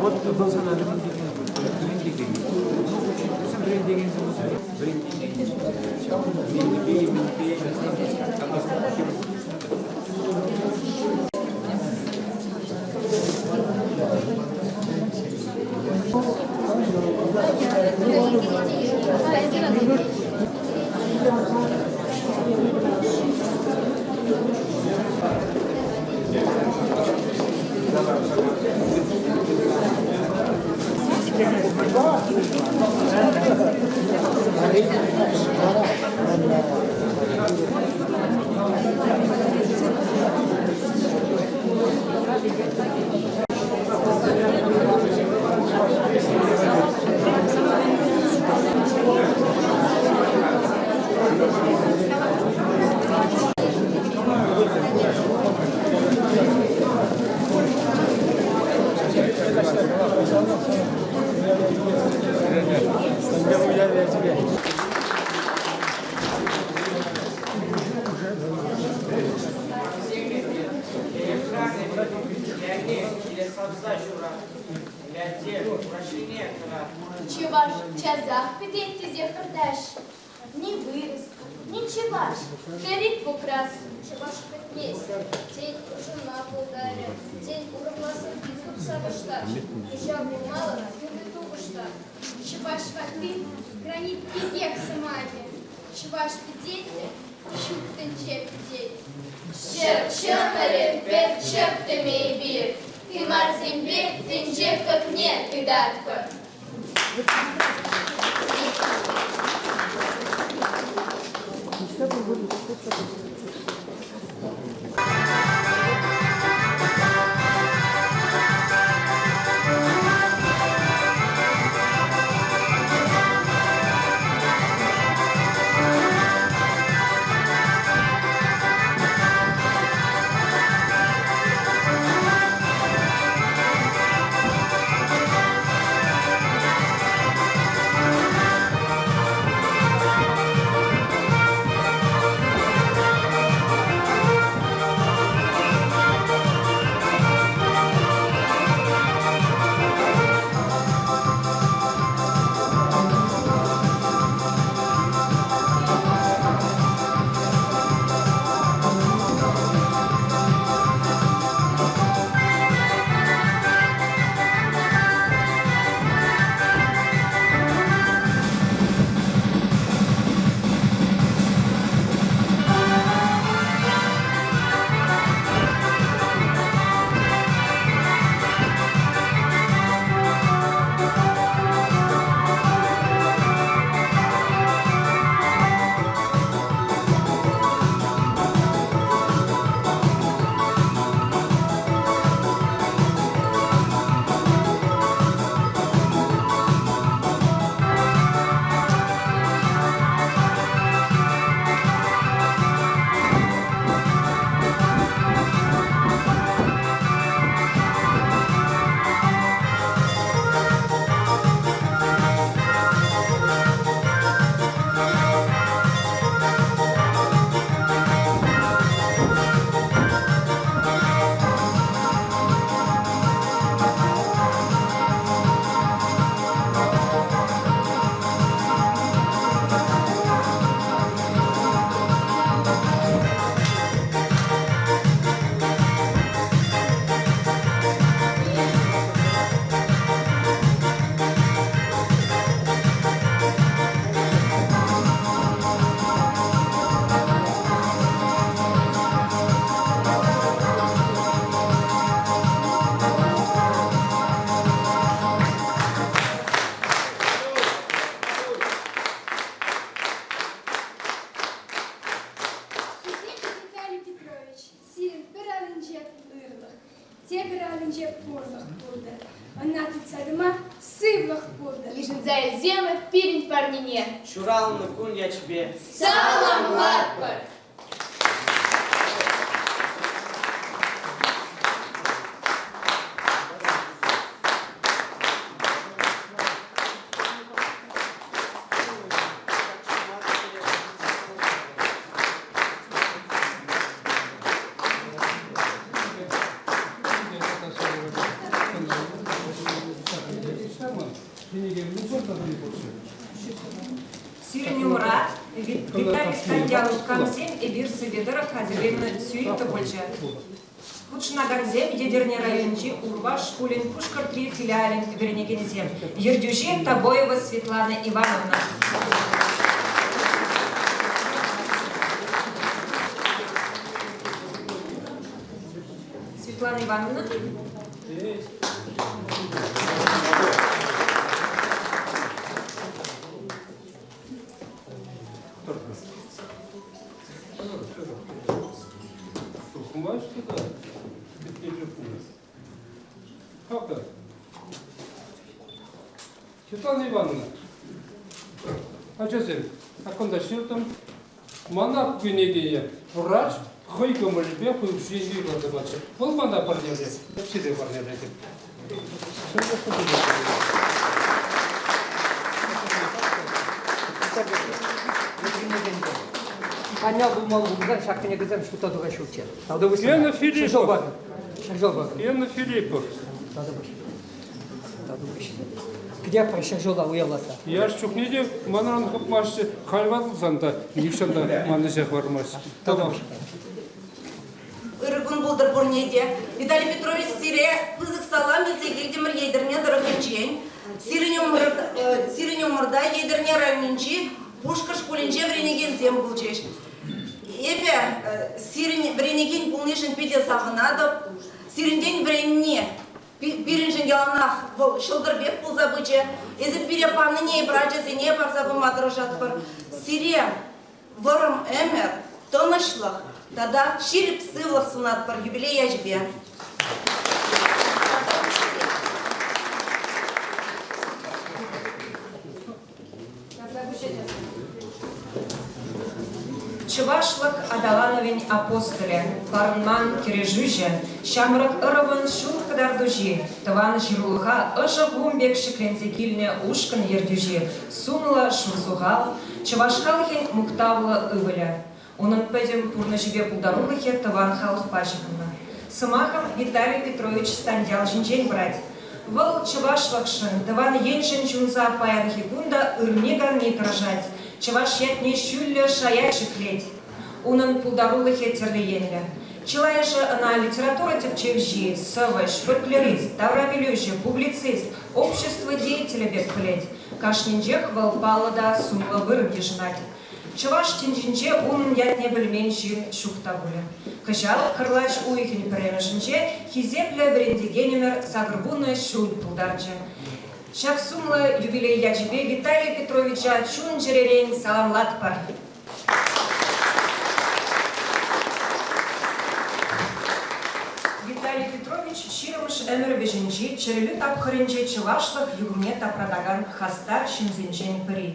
Вот вӑл сана вӗрентекен, вӗрентекен. Ну, учительсем вӗрентекенсем вӗрентекен. Мӗнпе, мӗнпе, Чӑваш часах пӗтет тесе хӑртаҫҫӗ. Ни вырӑс, ни чӑваш, тӗрек пукрас. Чӑваш пӗтмест, тен, ӑшӑнма пултарӗ, тен, урӑхла сӑрти хыпса ташлать. Хуҫа пулмалӑх юрри тухӑҫ та. Чӑваш ватти гранит пекех сӑмахӗ. Чӑваш пӗтет те, ҫут тӗнче пӗтет. Ҫӗр чӑмӑрӗ пӗр чӗптӗме эпир, тымарсемпе тӗнче кӑкне тытатпӑр. Хисеплӗ Виталий Петрович, сирӗн пӗр аллинче ырлӑх, тепӗр аллинче пурлӑх пултӑр. Ӑна тытса тӑма сывлӑх пултӑр. Йышӑнса илсемӗр пирӗн парнене. Ҫуралнӑ кун ячӗпе. Саламлатпӑр! Сирӗн умра Виталий Станьял Камсем эпир сӗве тӑрӑх хатӗрленӗ сюита пулчӗ. Хутшӑнакансем Етӗрне районӗнчи Урпаш шкулӗн Пушкӑртри филиалӗн вӗренекенӗсем. Ертӳҫи Тобоева Светлана Ивановна. Светлана Ивановна. Как Светлана Ивановна, ачасем, аккунта ҫыртӑм. Мана кӗнекене врач хӑй кӑмӑлӗпе хӑй укҫине кӑларса пачӗ. Вӑл мана парнеле, сире парнелетӗп. Аня пулмалла пулсан ҫак кӗнекесем шута тухаҫҫӗ. Гена Филиппов. Гена Филиппов. Где ҫӗршыва уявласа? Яш чухне те манран хӑпмаҫҫӗ, халь ватӑлсан та нихҫан та ман ӗҫе хӑвармасть. Тавах. Ырӑ кун пултӑр пурне те. Виталий Петрович, сире пысӑк салам илсе килтӗмӗр Етӗрне тӑрӑхӗнчен. Сирӗн умӑрта Етӗрне районӗнчи Пушкӑрт шкулӗнче вӗренекенсем пулчӗҫ. Эпӗ сирӗн вӗренекен пулнишӗн питӗ савӑнатӑп. Сирӗнтен вӗренни Пирӗншӗн яланах вӑл ҫӑлтӑр пек пулса пычӗ. Эсир пире панине эпир ачасене парса пыма тӑрӑшатпӑр. Сире вӑрӑм ӗмӗр, тӑнӑҫлӑх тата ҫирӗп сывлӑх сунатпӑр юбилей ячӗпе. Чӑвашлӑх аталанӑвӗн апостолӗ, парӑнман кӗрешӳҫӗ, ҫамрӑк ӑрӑвӑн ҫул кӑтартуҫи, тӑван ҫырулӑха ӑшӑ хум пек ҫӗкленсе килнӗ ушкӑн ертӳҫи, сумлӑ шурсухал, чӑваш халӑхӗн мухтавлӑ ывӑлӗ. Унӑн пӗтӗм пурнӑҫӗпе пултарулӑхӗ тӑван халӑхпа ҫыхӑннӑ. Сӑмахӑм Виталий Петрович Станьял ҫинчен пырать. Вӑл чӑвашлӑхшӑн, тӑван еншӗн ҫунса паянхи кун та ырми-канми тӑрӑшать, чӑваш ятне ҫӳллӗ шая ҫӗклет. Унӑн пултарулӑхӗ тӗрлӗ енлӗ. Чылайӑшӗ ӑна литература тӗпчевҫи, сӑвӑҫ, фольклорист, таврапӗлӳҫӗ, публицист, общество деятелӗ пек пӗлет. Кашнинчех вӑл паллӑ та сумлӑ вырӑн йышӑнать. Чӑваш тӗнчинче унӑн ятне пӗлмен ҫын ҫук та пулӗ. Кӑҫал кӑрлач уйӑхӗн пӗрремӗшӗнче хисеплӗ вӗрентекенӗмӗр 80 ҫул тултарчӗ. Ҫак сумлӑ юбилей ячӗпе Виталий Петровича чун-чӗререн саламлатпӑр! Виталий Петрович ҫирӗммӗш ӗмӗр вӗҫӗнчи чӗрӗлӳ тапхӑрӗнче чӑвашлӑх юхӑмне тапратакан хастар ҫынсенчен пӗри.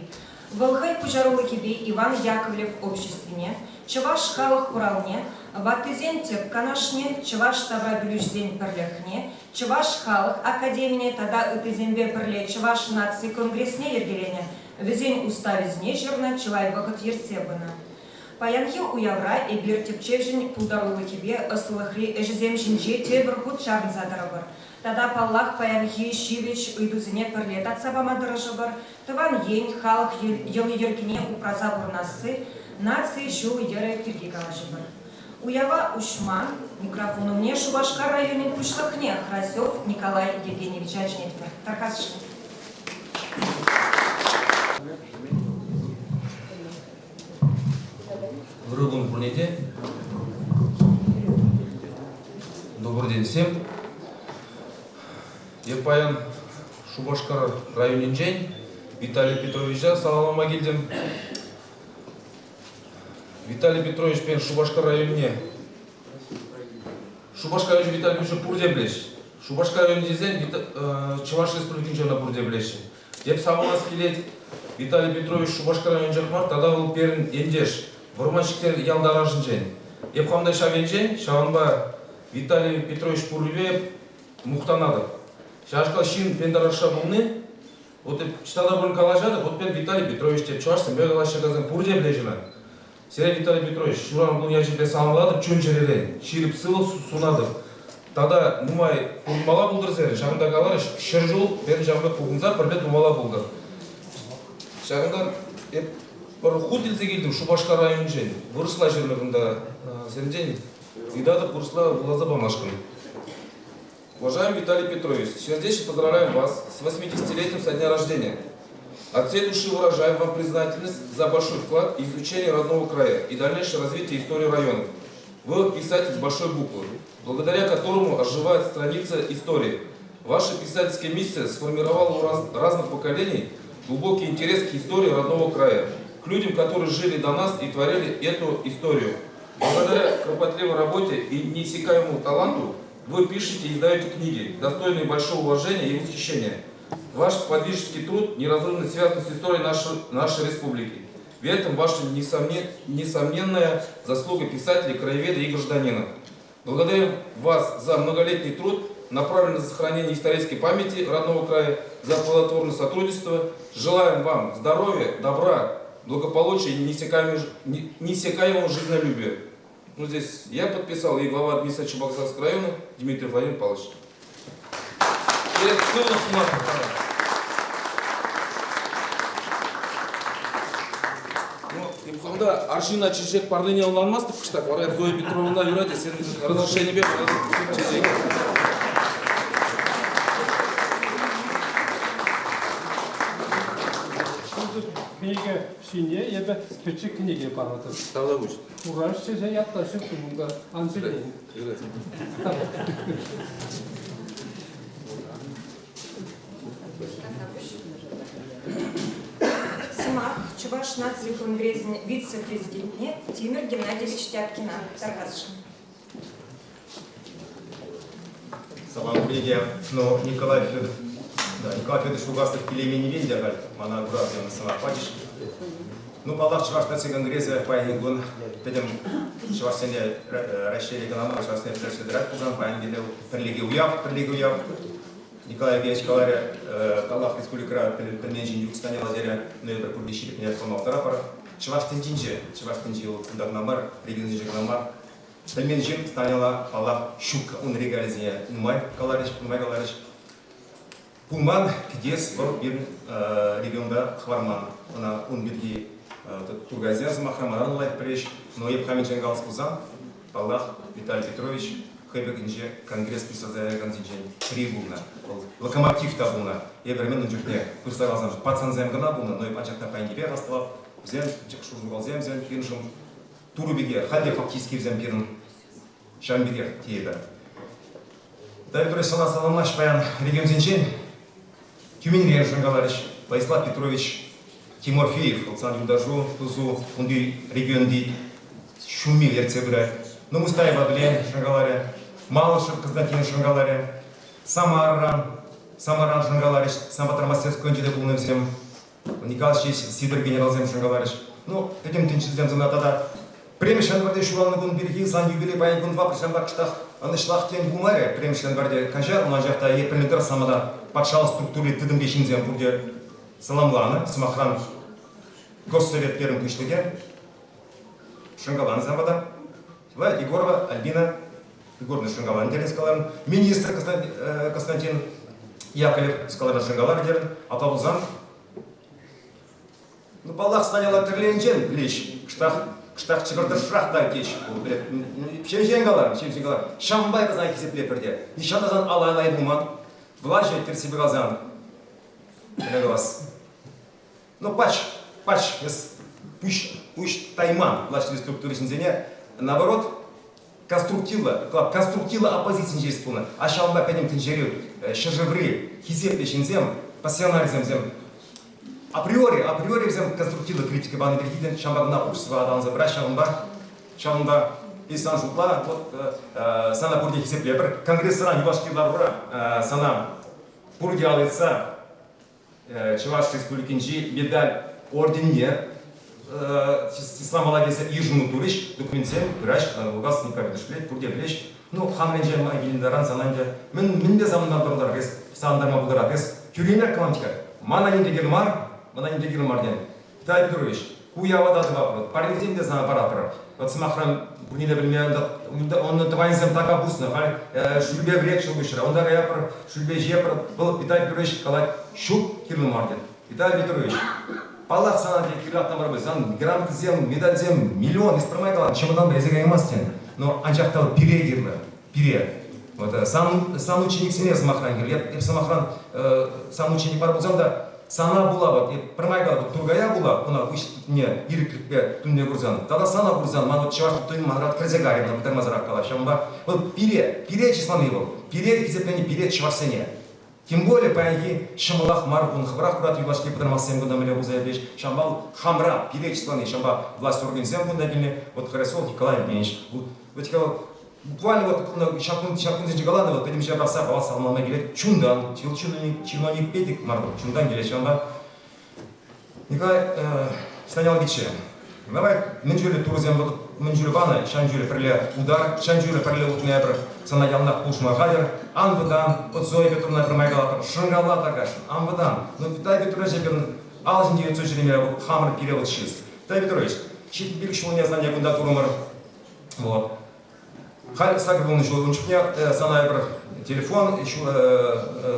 Вӑл хӑй пуҫарулӑхӗпе Иван Яковлев обществине, Чӑваш халӑх хуралне, Ваттисен тӗп канашне, Чӑваш таврапӗлӳҫӗсен пӗрлӗхне, Чӑваш халӑх академине тата ыттисемпе пӗрле Чӑваш наци конгресне йӗркеленӗ, вӗсен уставӗсене ҫырнӑ чылай вӑхӑт ертсе пынӑ. Паянхи уявра эпир тӗпчевҫӗн пултарулӑхӗпе ӑслӑлӑхри ӗҫӗсем ҫинче тепӗр хут чарӑнса тӑрӑпӑр. Тата, паллах, паянхи ҫивӗч ыйтусене пӗрле татса пама тӑрӑшӑпӑр, тӑван ен, халӑх йӑли-йӗркине упраса пурӑнасси, наци ҫул-йӗрӗ пирки калаҫӑпӑр. Уява уҫма микрофон умне Шупашкар районӗн пуҫлӑхне Храсев Николай Евгеньевича чӗнетпӗр. Тархасшӑн. Ырӑ кун пурне те. Добрый день всем. Эп паян Шупашкар районӗнчен Виталий Петровича саламлама килтӗм. Виталий Петрович пен Шупашкар районне Шупашкар районӗнчи Виталий Петровича пурте пӗлеҫҫӗ. Шупашкар районӗ тесен Чӑваш Республикинче ӑна пурте пӗлеҫҫӗ. Эп савӑнас килет, Виталий Петрович Шупашкар районӗнчех мар, тата вӑл пирӗн ентеш, Вӑрман-Ҫӗктер ял таврашӗнчен. Эп хам та ҫав енчен, ҫавӑнпа Виталий Петрович пуррипе мухтанатӑп. Ҫавнашкал ҫын пен тӑрӑшса пулни, вот эп чӑтса та пулин калаҫатӑп, вот пен Виталий Петрович теп, чӑвашсемпе калаҫакансем пурте пӗлеҫ ӑна. Сире, Виталий Петрович, ҫуран кун ячӗпе саламлатӑп чун-чӗререн, ҫирӗп сывлӑх сунатӑп. Тата нумай пурӑнмалла пултӑр сирӗн. Ҫакӑнта каларӗҫ, 100 ҫул пирӗн ҫавӑн пек пухӑнса пӗрле тумалла пултӑр. Ҫакӑнтан эп пӗр хут илсе килтӗм Шупашкар районӗнчен. Вырӑсла ҫырнӑ кунта сирӗнтен. Ыйтатӑп вырӑсла вуласа памашкӑн. Уважаемый Виталий Петрович, сердечно поздравляем вас с 80-летием со дня рождения. От всей души выражаем вам признательность за большой вклад в изучение родного края и дальнейшее развитие истории района. Вы писатель с большой буквы, благодаря которому оживает страница истории. Ваша писательская миссия сформировала у разных поколений глубокий интерес к истории родного края, к людям, которые жили до нас и творили эту историю. Благодаря кропотливой работе и неиссякаемому таланту вы пишете и издаете книги, достойные большого уважения и восхищения. Ваш подвижнический труд неразрывно связан с историей нашей республики. В этом ваша несомненная заслуга писателя, краеведа и гражданина. Благодарим вас за многолетний труд, направленный на сохранение исторической памяти родного края, за плодотворное сотрудничество. Желаем вам здоровья, добра, благополучия и неиссякаемого жизнелюбия. Ну, здесь я подписал и глава администрации Чебоксарского района Дмитрий Владимир Павлович. Ну, арҫын чечек парнине ӑнланмастӑп кӑштах, вара Зоя Петровна юрать, сен разрешениепе чечек. Кӗнеке ҫине эпӗ пӗчӗк кӗнеке паратӑп. Тавтапуҫ. Кураҫ тесе ятлаҫҫӗ кунта ан ҫӗлен. Сӑмах Чӑваш наци конгресӗн вице-президентне Тимӗр Геннадьевич Тяпкина тархасшӑн. Салам пурне Ну, Николай Федорович, да, Николай Федорович Угаслов килейменнипе те халь мана куратӑн сӑмах пачӗҫ. Ну, паллах, Чӑваш наци конгресӗ паянхи кун пӗтӗм чӑвашсене Раҫҫейре кӑна мар, чӑвашсене пӗрлешсе тӑрать пулсан, паян киле пӗрлехи уяв, пӗрлехи уяв. Николай Евгеньевич каларӗ, паллах, республикӑра пӗлмен ҫын ҫук Станьял терӗ, но эпир пурте ҫирӗпне кӑмӑл тӑратпӑр. Чӑваш тӗнчинче, чӑваш тӗнчи вӑл кунта кӑна мар, регионсенче кӑна мар, Пӗлмен ҫын Станьяла, паллах, ҫук. Ун регалисене нумай каларӗҫ, нумай каларӗҫ. Пулман кӗтес вӑл пирӗн регионта хӑварман. Ӑна ун пирки Тургайсем сӑмахра манран лайӑх пӗлеҫ. Но эп хамӗнчен калас пулсан, паллах, Виталий Петрович хӑй вӑхӑтӗнче конгресс пуҫласа яракансенчен пӗри пулнӑ. Вӑл локомотив та пулнӑ. Эпир мӗн ун чухне пырса каласан пацансем кӑна пулнӑ, но эп анчах та паянхипе астӑвап, вӗсем шурсухалсем, вӗсем пирӗншӗн Турӑ пекех, халь те фактически вӗсем пирӗн ҫавӑн пекех тейӗпӗр. Давид сана саламлаҫ паян регионсенчен. Тюменьрен шӑнкаларӗҫ Владислав Петрович Тимофеев, вӑл сан юлташу, тусу, унти регионти ҫумми ертсе пырать. Ну, Мустаева пӗлен шӑнкаларӗ, Малышев Константин шӑнкаларӗ, Самарӑран, Самаран шӑнкаларӗҫ, Самбатра мастерскойӗнче те пулнӑ вӗсем. Николай ҫеҫ Сидор генералсем шӑнкаларӗҫ. Ну, пӗтӗм тӗнчесем сана тата пӗрремӗш январьте ҫуралнӑ кун пирки сан юбилей паян кун два ҫамрӑк кӑштах ӑнӑҫлах тен пулмарӗ. Пӗрремӗш январьте каҫар, анчах та е пӗлнӗ тӑрӑх самана патшалӑх структури тытӑмри ҫынсем пурте саламланӑ. Сӑмахран, Госсовет Пермь пуҫлӑхӗ шӑнкаланӑ самбата. Егорова Альбина Егоровна шӑнкаланӑ терӗн скаларӑн. Министр Константин Яковлев скаларӑн шӑнкаларӗ терӗн. Апла пулсан, ну, паллах, Станьяла тӗрленчен леш, кӑштах, кӑштах чӑкӑртӑшрах та теҫ. Ҫемҫен каларӑм, ҫемҫен каларӑм. Ҫавӑнпа эпӗ сана хисеплетпӗр те. Нихҫан та сан алла алай пулман. Влаҫӗ тӗрӗссипе каласан, мӗне калас, Ну, пач, пач, эс пуҫ, пуҫ тайман влаҫри структура ҫынсене, наоборот, конструктивлӑ, конструктивлӑ оппозицинче эс пулнӑ. А ҫавӑнпа пӗтӗм тӗнчери ҫӗршыври хисеплӗ ҫынсем, пассионарисемсем априори, априори вӗсем конструктивлӑ критика панӑ пирки те ҫавӑнпа кӑна общество аталанса пырать, ҫавӑнпа, ҫавӑнпа эс ан шутла, вот сана пурте хисеплепӗр. Конгрессран юлашки ларура сана пурте ал йӑтса Чӑваш Республикинчи медаль орденне чысламалла тесе йышӑну турӗҫ. Документсем пыраҫ, Лугас Николаевич пӗлет, пурте пӗлеҫ. Ну, хам енчен май килнӗ таран сана ӗнтӗ мӗн мӗнпе савӑнтарма эс, савӑнтарма пултарать эс. Тӳрремрех калам-ҫке. Мана ним те кирлӗ мар, мана ним те кирлӗ мар тен. Виталий Петрович, Ку ява та тӑватпӑр. Парнесем те сана паратпӑр. Вот сӑмахран, пурне те пӗлме унӑн тӑванӗсем така пуснӑ. Халь шӳлпе вӗрет ҫӑлкуҫра. Унта каятпӑр, шӳлпе ҫиепӗр. Вӑл Виталий Петрович калать, ҫук, кирлӗ мар тет. Виталий Петрович, паллах сана тет, кирлӗ мар пуль. Сан грамотӑсем, медальсем миллион, эс пӗрмай калан, чӑмӑртан та илсе каймасть тен. Но анчах та пире кирлӗ. Пире. Вот, сан учениксене сӑмахран кирлӗ. Эп сӑмахран сан ученик мар пулсан та сана пула вот эп пӗрмай калап, Тургая пула ӑна выҫлӑхне ирӗклӗхпе тунне курсан, тата сана курсан ман вот чӑваш туйӑм манран кӗрсе кайрӗ, ӑна пытармасӑрах калап. Ҫавӑнпа вӑл пире, пире чыслани вӑл, пире хисеплени пире чӑвашсене. Тем более паянхи ҫӑмӑлах мар кун хӑвӑрах курать юлашки пӑтӑрмахсем кунта мӗнле пулса иртӗҫ. Ҫавӑнпа хамра пире чыслани, ҫавӑнпа власть органӗсем кунта килнӗ. Вот Хорасев Николай Евгеньевич, вот буквально вот ҫак кун ҫак кунсенче каланӑ вӑл пӗтӗм ҫӗре пӑрахса хавас саламлама килет чунтан, чиновник, чиновник пек мар вӑл, чунтан килет ҫавӑнпа. Николай Станьял пичче, давай мӗн чухлӗ турӑсем мӗн чухлӗ панӑ, ҫавӑн чухлӗ пӗрле удар, ҫавӑн чухлӗ пӗрле утнӑ эпӗр, сана яланах пулӑшма хатӗр. Ан вӑтан, вот Зоя Петровна пӗрмай калатпӑр, шӑнкӑравла тархасшӑн, ан вӑтан. Ну, Виталий Петрович эпир ал ҫинче ертсе ҫӳреме хамӑр пире вот чыс. Виталий Петрович, 75 ҫулне сане кунта турӑмӑр. Вот. Халь 80 ҫул ун чухне сана эпир телефон,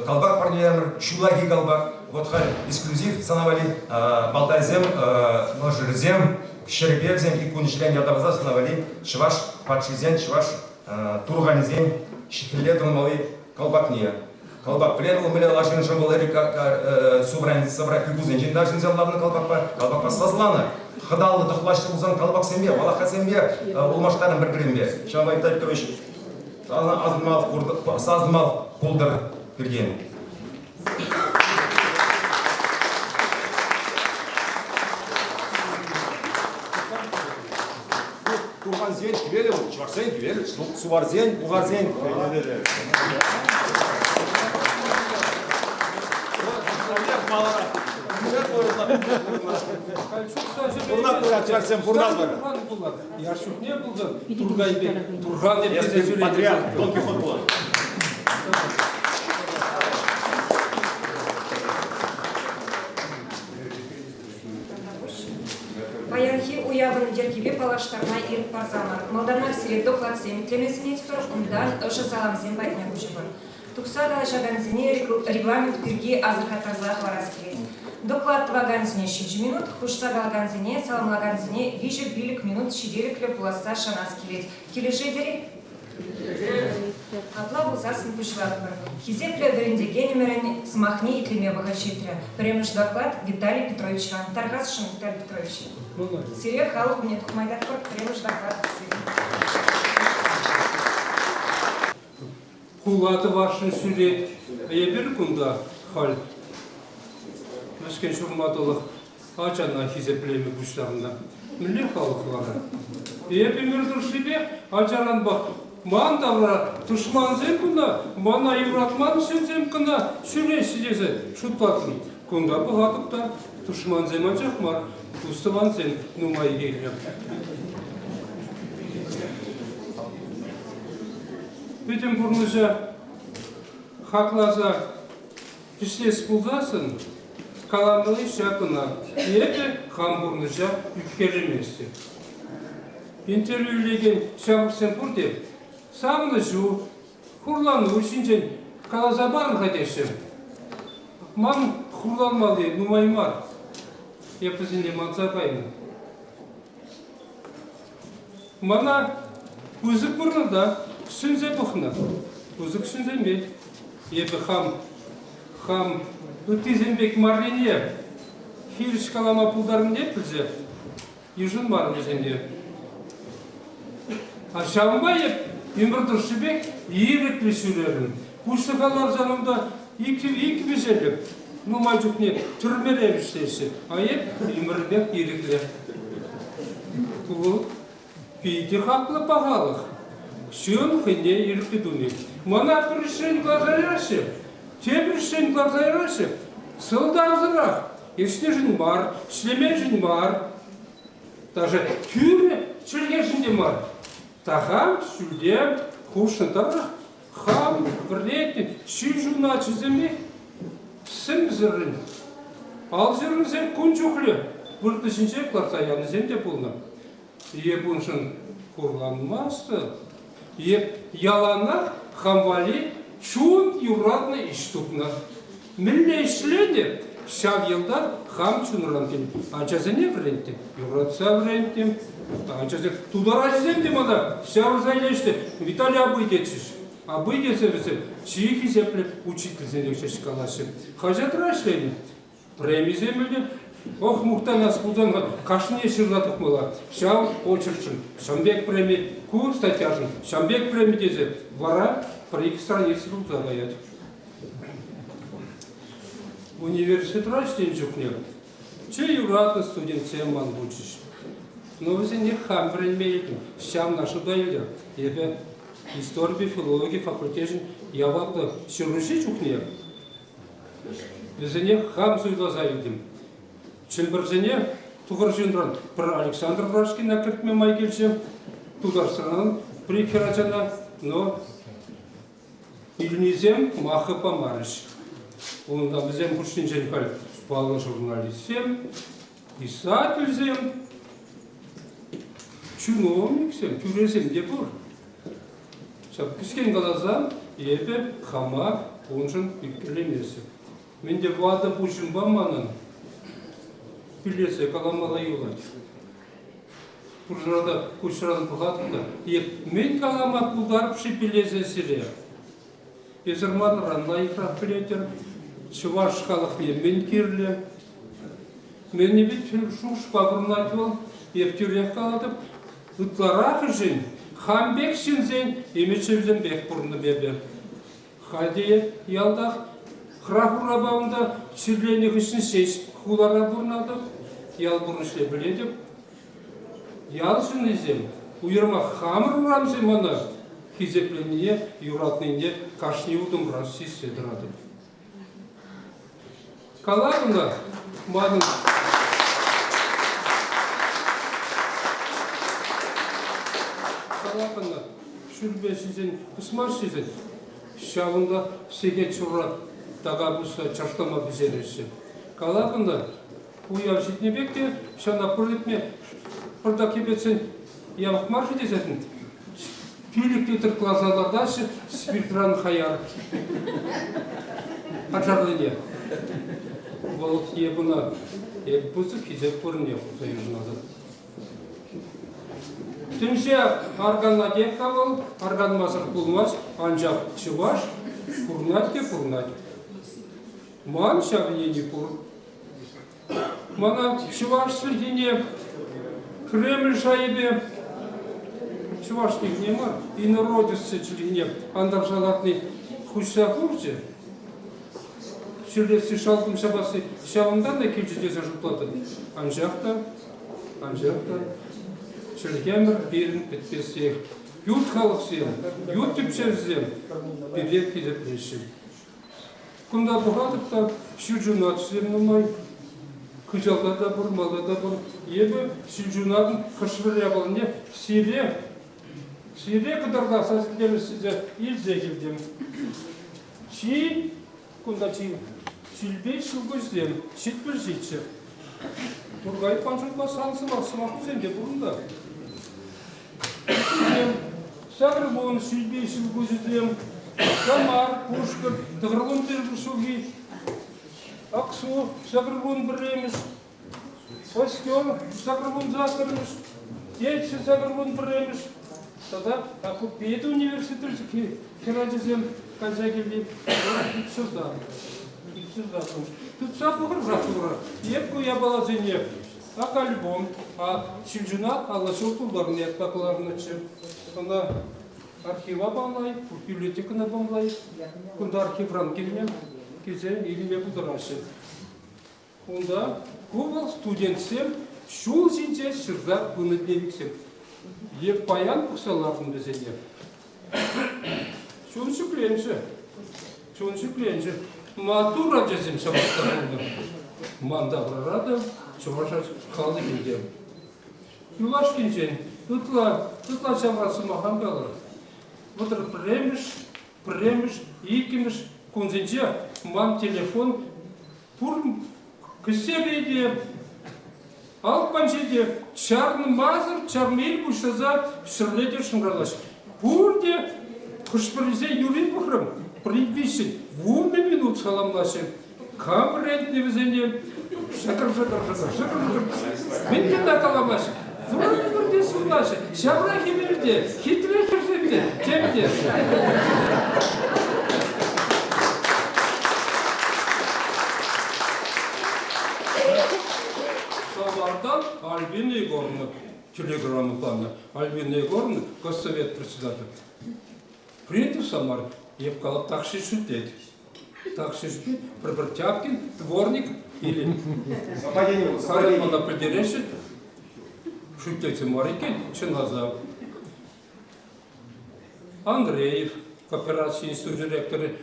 колпак парнелерӗмӗр, ҫуллахи колпак. Вот халь эксклюзив сана валли балтайсем, мӑшӑрӗсем, ҫӗрпевсем ик кун ӗҫлен ятарласа сана валли чӑваш патшисен, чӑваш турханӗсен хӗлле тӑнмалли колпакне. Колпак пӗлен вӑл мӗнле лашиншӑн вӑл ӗлӗк собрать кукусенчен лашинсем ларнӑ колпакпа, колпакпа сазланӑ. Хӑталлӑ тӑхлаҫлӑ пулсан колпаксемпе, валахасемпе улмаштарнӑ пӗр-пӗринпе. Ҫавӑнпа Виталий Петрович асӑнмалӑх пултӑр пиртен. Турхансен хӗвелӗ вӑл, чӑвашсен хӗвелӗ, суварсен, бухарсен хӗвелӗ. Чӑвашсем пурнатпӑр. Яш чухне пулсан Тургай пек, Турхан пек тесе ҫӳрет. Патриарх, Дон Кихот пулать. Паянхи уявӑн йӗркипе паллаштарма ирӗк парсамӑр. Малтанах сире докладсем итлеме сӗнетпӗр, унтан ӑшӑ саламсем патне куҫӑпӑр. Тухса калаҫакансене регламент пирки асӑрхаттарса хӑварас килет. Доклад тӑвакансене ҫичӗ минут, хушса калакансене, саламлакансене виҫӗ-пилӗк минут ҫителӗклӗ пуласса шанас килет. Килӗшетӗр-и? Апла пулсассӑн пуҫлатпӑр. Хисеплӗ вӗрентекенӗмӗрӗн сӑмахне итлеме вӑхӑт ҫитрӗ. Пӗрремӗш доклад Виталий Петровичран. Тархасшӑн, Виталий Петрович. Сире халӑх умне тухма ыйтатпӑр. Пӗрремӗш доклад сирӗн. Хула тӑвасшӑн ҫӳрет. Эпир кунта халь мӗскӗн ҫурма тӑлӑх ачана хисеплеме пуҫланӑ. Мӗнле халӑх вара? Эпӗ ӗмӗр тӑршшӗпех ачаранпах ман тавра тӑшмансем кӑна, мана юратман ҫынсем кӑна ҫӳреҫҫӗ тесе шутлаттӑм. Кунта пӑхатӑп та тӑшмансем анчах мар, тус-тӑвансем нумай килнӗ. Пӗтӗм пурнӑҫа хакласа Ӗҫлес пулсассӑн каламалли ҫак ӑна: эпӗ хам пурнӑҫа ӳпкелеместӗп. Интервью илекен ҫамрӑксем пурте савӑнӑҫу, хурлану ҫинчен каласа парӑр-ха теҫҫӗ. Ман хурланмалли нумай мар. Эп вӗсене манса кайнӑ. Мана пысӑк вырӑнта сӗнсе пӑхнӑ. Пысӑк ҫынсемпе эпӗ хам хам ыттисем пек маррине хирӗҫ калама пултарнине пӗлсе йышӑнмарӑм вӗсене. А ҫавӑнпа эп ӗмӗр тӑршшӗпех ирӗклӗ ҫӳрерӗм. Пуҫлӑха ларсан унта иккӗ вӗҫелӗх нумай чухне тӗрмере вӗҫлеҫҫӗ, а эп ӗмӗрӗпех ирӗклӗ. Ку питӗ хаклӑ пахалӑх. Ҫын хӑйне ирӗклӗ туни. Мана пӗр ӗҫрен кӑларса яраҫҫӗ, тепӗр ӗҫрен кӑларса яраҫҫӗ. Сӑлтавсӑрах ӗҫнӗшӗн мар, ӗҫлеменшӗн мар, даже тӳрӗ чӗлхешӗн те мар. Тахам ҫӳлте хушнӑ тӑрӑх хам вӗретнӗ ҫил ҫуначӗсемех сӗмсӗррӗн. Алҫырусем кун чухлӗ. выртнӑ ҫинче кӑларса янисем те пулнӑ. Эп уншӑн хурланмастӑп. Эп яланах хам валли чун юратнӑ ӗҫ тупнӑ. Мӗнле ӗҫленӗ, ҫав йӑлтах хам чунран килнӗ. Ачасене вӗренттӗм, юратса вӗренттӗм. Ачасем, тутар ачисем те мана ҫавӑрса илеҫҫӗ. Виталий абый тетчӗҫ. Абый тесе вӗсем чи хисеплӗ учительсене ҫеҫ калаҫҫӗ. Хаҫатра ӗҫленӗ. Премисем илнӗ. Ох, мухтанас пулсан кашнине ҫырса тухмалла. Ҫав очеркшӑн ҫавӑн пек преми, ку статьяшӑн ҫавӑн пек преми тесе вара пӗр-ик страница тулса каять. Университетра ӗҫленӗ чухне чи юратнӑ студентсем ман пулчӗҫ. Но вӗсене хам вӗренме илтӗм, ҫавна шута илтӗм. Эпӗ историпе филологи факультечӗн яваплӑ ҫыруҫи чухне вӗсене хам суйласа илтӗм. Чӗмпӗрсене Тухӑрҫынран пӗр Александр Врашкина кӗртме май килчӗ, Тутарстанран пӗр хӗрачана, но Илнисем маххӑ памарӗҫ. Унта вӗсем хушшинчен халь паллӑ журналистсем, писательсем, чиновниксем, тӳресем те пур. Ҫав кӗскен каласан, эпӗ хама уншӑн ӳпкелеместӗп. Мӗн те ватӑ пуҫӑмпа манӑн пӳлесе каламалла юлать. Пурсӑра та куҫран пӑхатӑп та, эп мӗн калама пултарӑп-ши пиллесе сире? Эсӗр манран лайӑхрах пӗлетӗр, чӑваш халӑхне мӗн кирлӗ? Мӗн вӗт шухӑшпа пурӑнать вӑл, эп тӳрех калатӑп, ытларахӑшӗн хам пек ҫынсен ӗмӗчӗсемпех пурӑннӑ эпӗ. Халь те ялтах хӑрах урапа унта чирленӗ хыҫҫӑн ҫеҫ хулара пурӑнатӑп, ял пурнӑҫне пӗлетӗп. Ял ҫыннисем, уйрӑмах хамӑр урамсем мана хисепленине, юратнине кашни утӑмра сиссе тӑратӑп. Калатӑн та, манӑн калатӑн та, шӳрпе ҫисен, пусмар ҫисен, ҫавӑнта сехет ҫурра така пусса чашлама пӗҫереҫҫӗ. Калатӑн та, уяв ҫитнӗ пек те ҫана пыр ӳкме пӑртак йӗпетсен япӑх мар-ши тесен, пилӗк литр кӑларса лартаҫҫӗ спиртран хаяр патшарлине. Вӑл эп ӑна эп пысӑк хисеп вырӑнне хурса йышӑнатӑп. Тӗнче арканатех-ха вӑл, арканмасӑр пулмасть, анчах чӑваш пурнать те пурнать. Ман ҫав ӗненӳ пур. Мана чӑваш чӗлхине Кремль шайӗпе чӑваш чӗлхине мар, инородецсен чӗлхине антарса лартни хуҫса хурчӗ. Чирлесси, шалкӑм ҫапасси ҫавӑнтан та килчӗ тесе шутлатӑп. Анчах та, анчах та чӗлхемӗр пирӗн пӗтместех. Ют халӑхсем, ют тӗпчевсем пире хисеплеҫҫӗ. Кунта пӑхатӑп та ҫӳлҫунатсем нумай. Хыҫалта та пур, малта та пур. Эпӗ ҫӳлҫунатӑн хӑш-пӗр япалине сире, сире кӑтартаса сире илсе килтӗм. Чи кунта чи ҫилпе ҫӑлкуҫсем 77. Туркай паншутпа сан сӑмах сӑмахусем те пур унта. Сакӑрвун ҫилпе ҫӑлкуҫӗсем, Самар, Пушкӑрт, тӑхӑрвун пӗр ҫулхи, Аксу, сакӑрвун пӗрремӗш, Остер, сакӑрвун саккӑрмӗш, Теччӗ, сакӑрвун пӗрремӗш тата Акупед университетри хӗрачасем кайса килни иксӗрта. Иксӗрта. Тытса пӑхӑр-ха турӑ. Эп ку япаласене Ак альбом, а Ҫилҫуна алла ҫул тултарнӑ ятпа кӑларнӑччӗ. Ӑна архива памлай, библиотекӑна памлай. Кунта архивран килнӗ, килсе илме пултараҫҫӗ. Унта ку вӑл студентсем ҫул ҫинче ҫырса пынӑ дневниксем. Е паян пӑхса лартӑн вӗсене. Чун ҫӗкленчӗ. Чун ҫӗкленчӗ. Маттур ачасем ҫапах та пулнӑ. Ман таврара та чӑваш халӑхӗ те. Юлашкинчен ытла, ытла ҫавра сӑмах ан калӑр. 31-мӗш, пӗрремӗш, иккӗмӗш кунсенче ман телефон пур кӗсьере те. Алӑк панче те чарӑнмасӑр чармил пуҫласа ҫӗрле те шӑнкӑрлаҫ. Пурте хӑш-пӗрисен юри пӑхрӑм, пӗри виҫҫӗн 10 минут саламлаҫҫӗ. Кам вӗрентнӗ вӗсене? Шӑкӑр-шӑкӑр, шӑкӑр, шӑкӑр-шӑкӑр. Мӗн кӑна каламаҫҫӗ. Вырӑн-вырӑнте сывлаҫҫӗ. Ҫавра хӗвелте, хитре хӗрсем те, тем те. Самартан Альбина Егоровна телеграмма панӑ. Альбина Егоровна, госсовет председатель. Принято в Самаре. Эп калап такси шӳтлет. Такси шӳтлет. Пӗр-пӗр Тяпкин, дворник или Харин мана пӗлтереҫҫӗ. Шӳтлетсе мар иккен, чӑнласа. Андреев, коопераци институчӗн ректорӗ,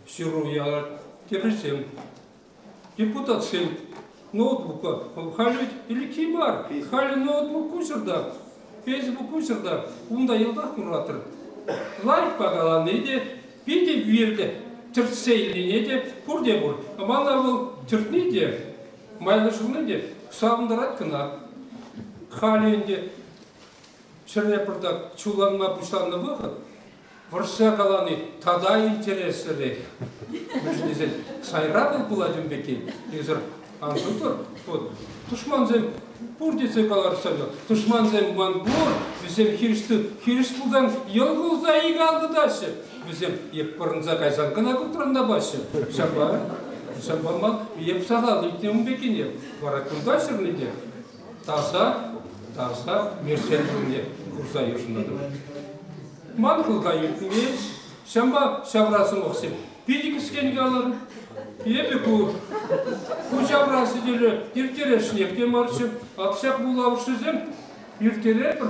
ҫыру ярать. Теприсем Депутатсем ноутбука халь ведь ӗлӗкхи мар, халӗ ноутбук куҫӑр та, Facebook куҫӑр та, унта йӑлтах куратӑр. Лайӑхпа калани те, питӗ вирлӗ тӗртсе илнине те пурте пур. Мана вӑл тӗртни те, майлашӑнни те савӑнтарать кӑна. Халӗ ӗнтӗ чӗре пӑртак чулланма пуҫланнӑ вӑхӑт, Вӑрҫса калани тата интереслӗрех. Мӗншӗн тесен сайра вӑл пулать ун пекки. Эсир ан шутлӑр. Вот тӑшмансем пур тесе каларса тӑшмансем ман пур, вӗсем хирӗҫ хирӗҫ пулсан йӑл кулса ик ал тытаҫҫӗ. Вӗсем эп пӑрӑнса кайсан кӑна кутрантапаҫҫӗ. Ҫапла, ҫапла ман эп сахал илтнӗ ун пеккине. Вара кунта ҫырни те таса, таса мерчен вырӑнне хурса йышӑнатӑп. Ман хӑлха илтмест, ҫавӑнпа ҫавра сӑмахсем питӗ кӗскен калӑр. Эпӗ ку ку ҫавра сӗтеле ирттересшӗнех те марччӗ. Ак ҫак вулавӑшсем ирттеретпӗр,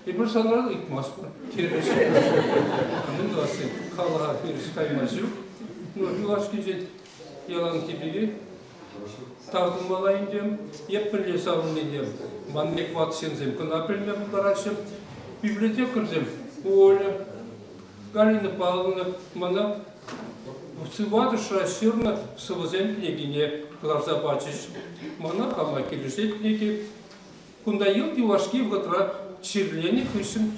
эпир санран ыйтмастпӑр, терӗҫ. Мӗн тӑвасси, халӑха хирӗҫ кайма ҫук. Ну, юлашкинчен яланхи пекех Тав тумалла ӗнтӗ. Эп пӗрле савӑннине ман пек ват ҫынсем кӑна пӗлме пултараҫҫӗ. Библиотекарьсем Оля, Галина Павловна мана сыватӑшра ҫырнӑ сӑвӑсен кӗнекине кӑларса пачӗҫ. Мана хама килӗшет кӗнеки. Кунта йӑлт юлашки вӑхӑтра чирленӗ хыҫҫӑн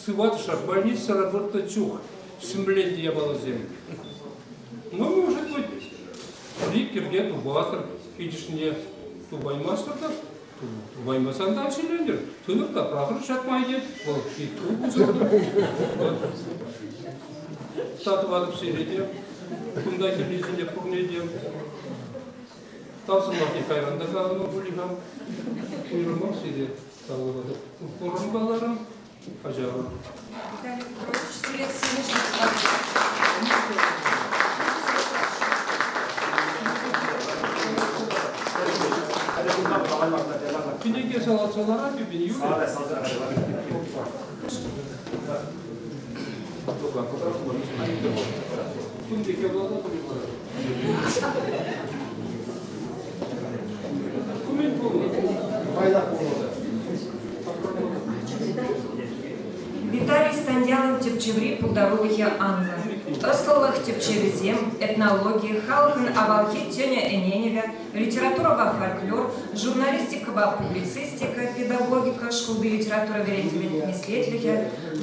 сыватӑшра больницӑра выртнӑ чух сӗмленнӗ япаласем. Ну, может быть, пӗр-ик йӗрке тупатӑр, иккӗшне тупаймастӑр та, тупаймасан та ҫилленӗр. Тытӑр та пӑрахӑр ҫак май те, вӑл ыйту пусӑртӑр. Татӑватӑп сире те, кунта килнисене пурне те. Тав сӑмахне кайран та каланӑ пулӗ-ха. Уйрӑмах сире. Курӑм каларӑм, каҫарӑр. Виталий Петрович, сире Кӗнеке салатса ларать эпин, Юрий. Кун пек япала пулӗ. Виталий Станьялӑн тӗпчеври пултарулӑхӗ анлӑ. Ӑслӑлӑх тӗпчевӗсем, этнологи, халӑхӑн авалхи тӗнӗ-ӗненӗвӗ, литературӑпа фольклор, журналистикӑпа публицистика, педагогика, шкулти литература вӗрентӗвӗн меслетлӗхӗ,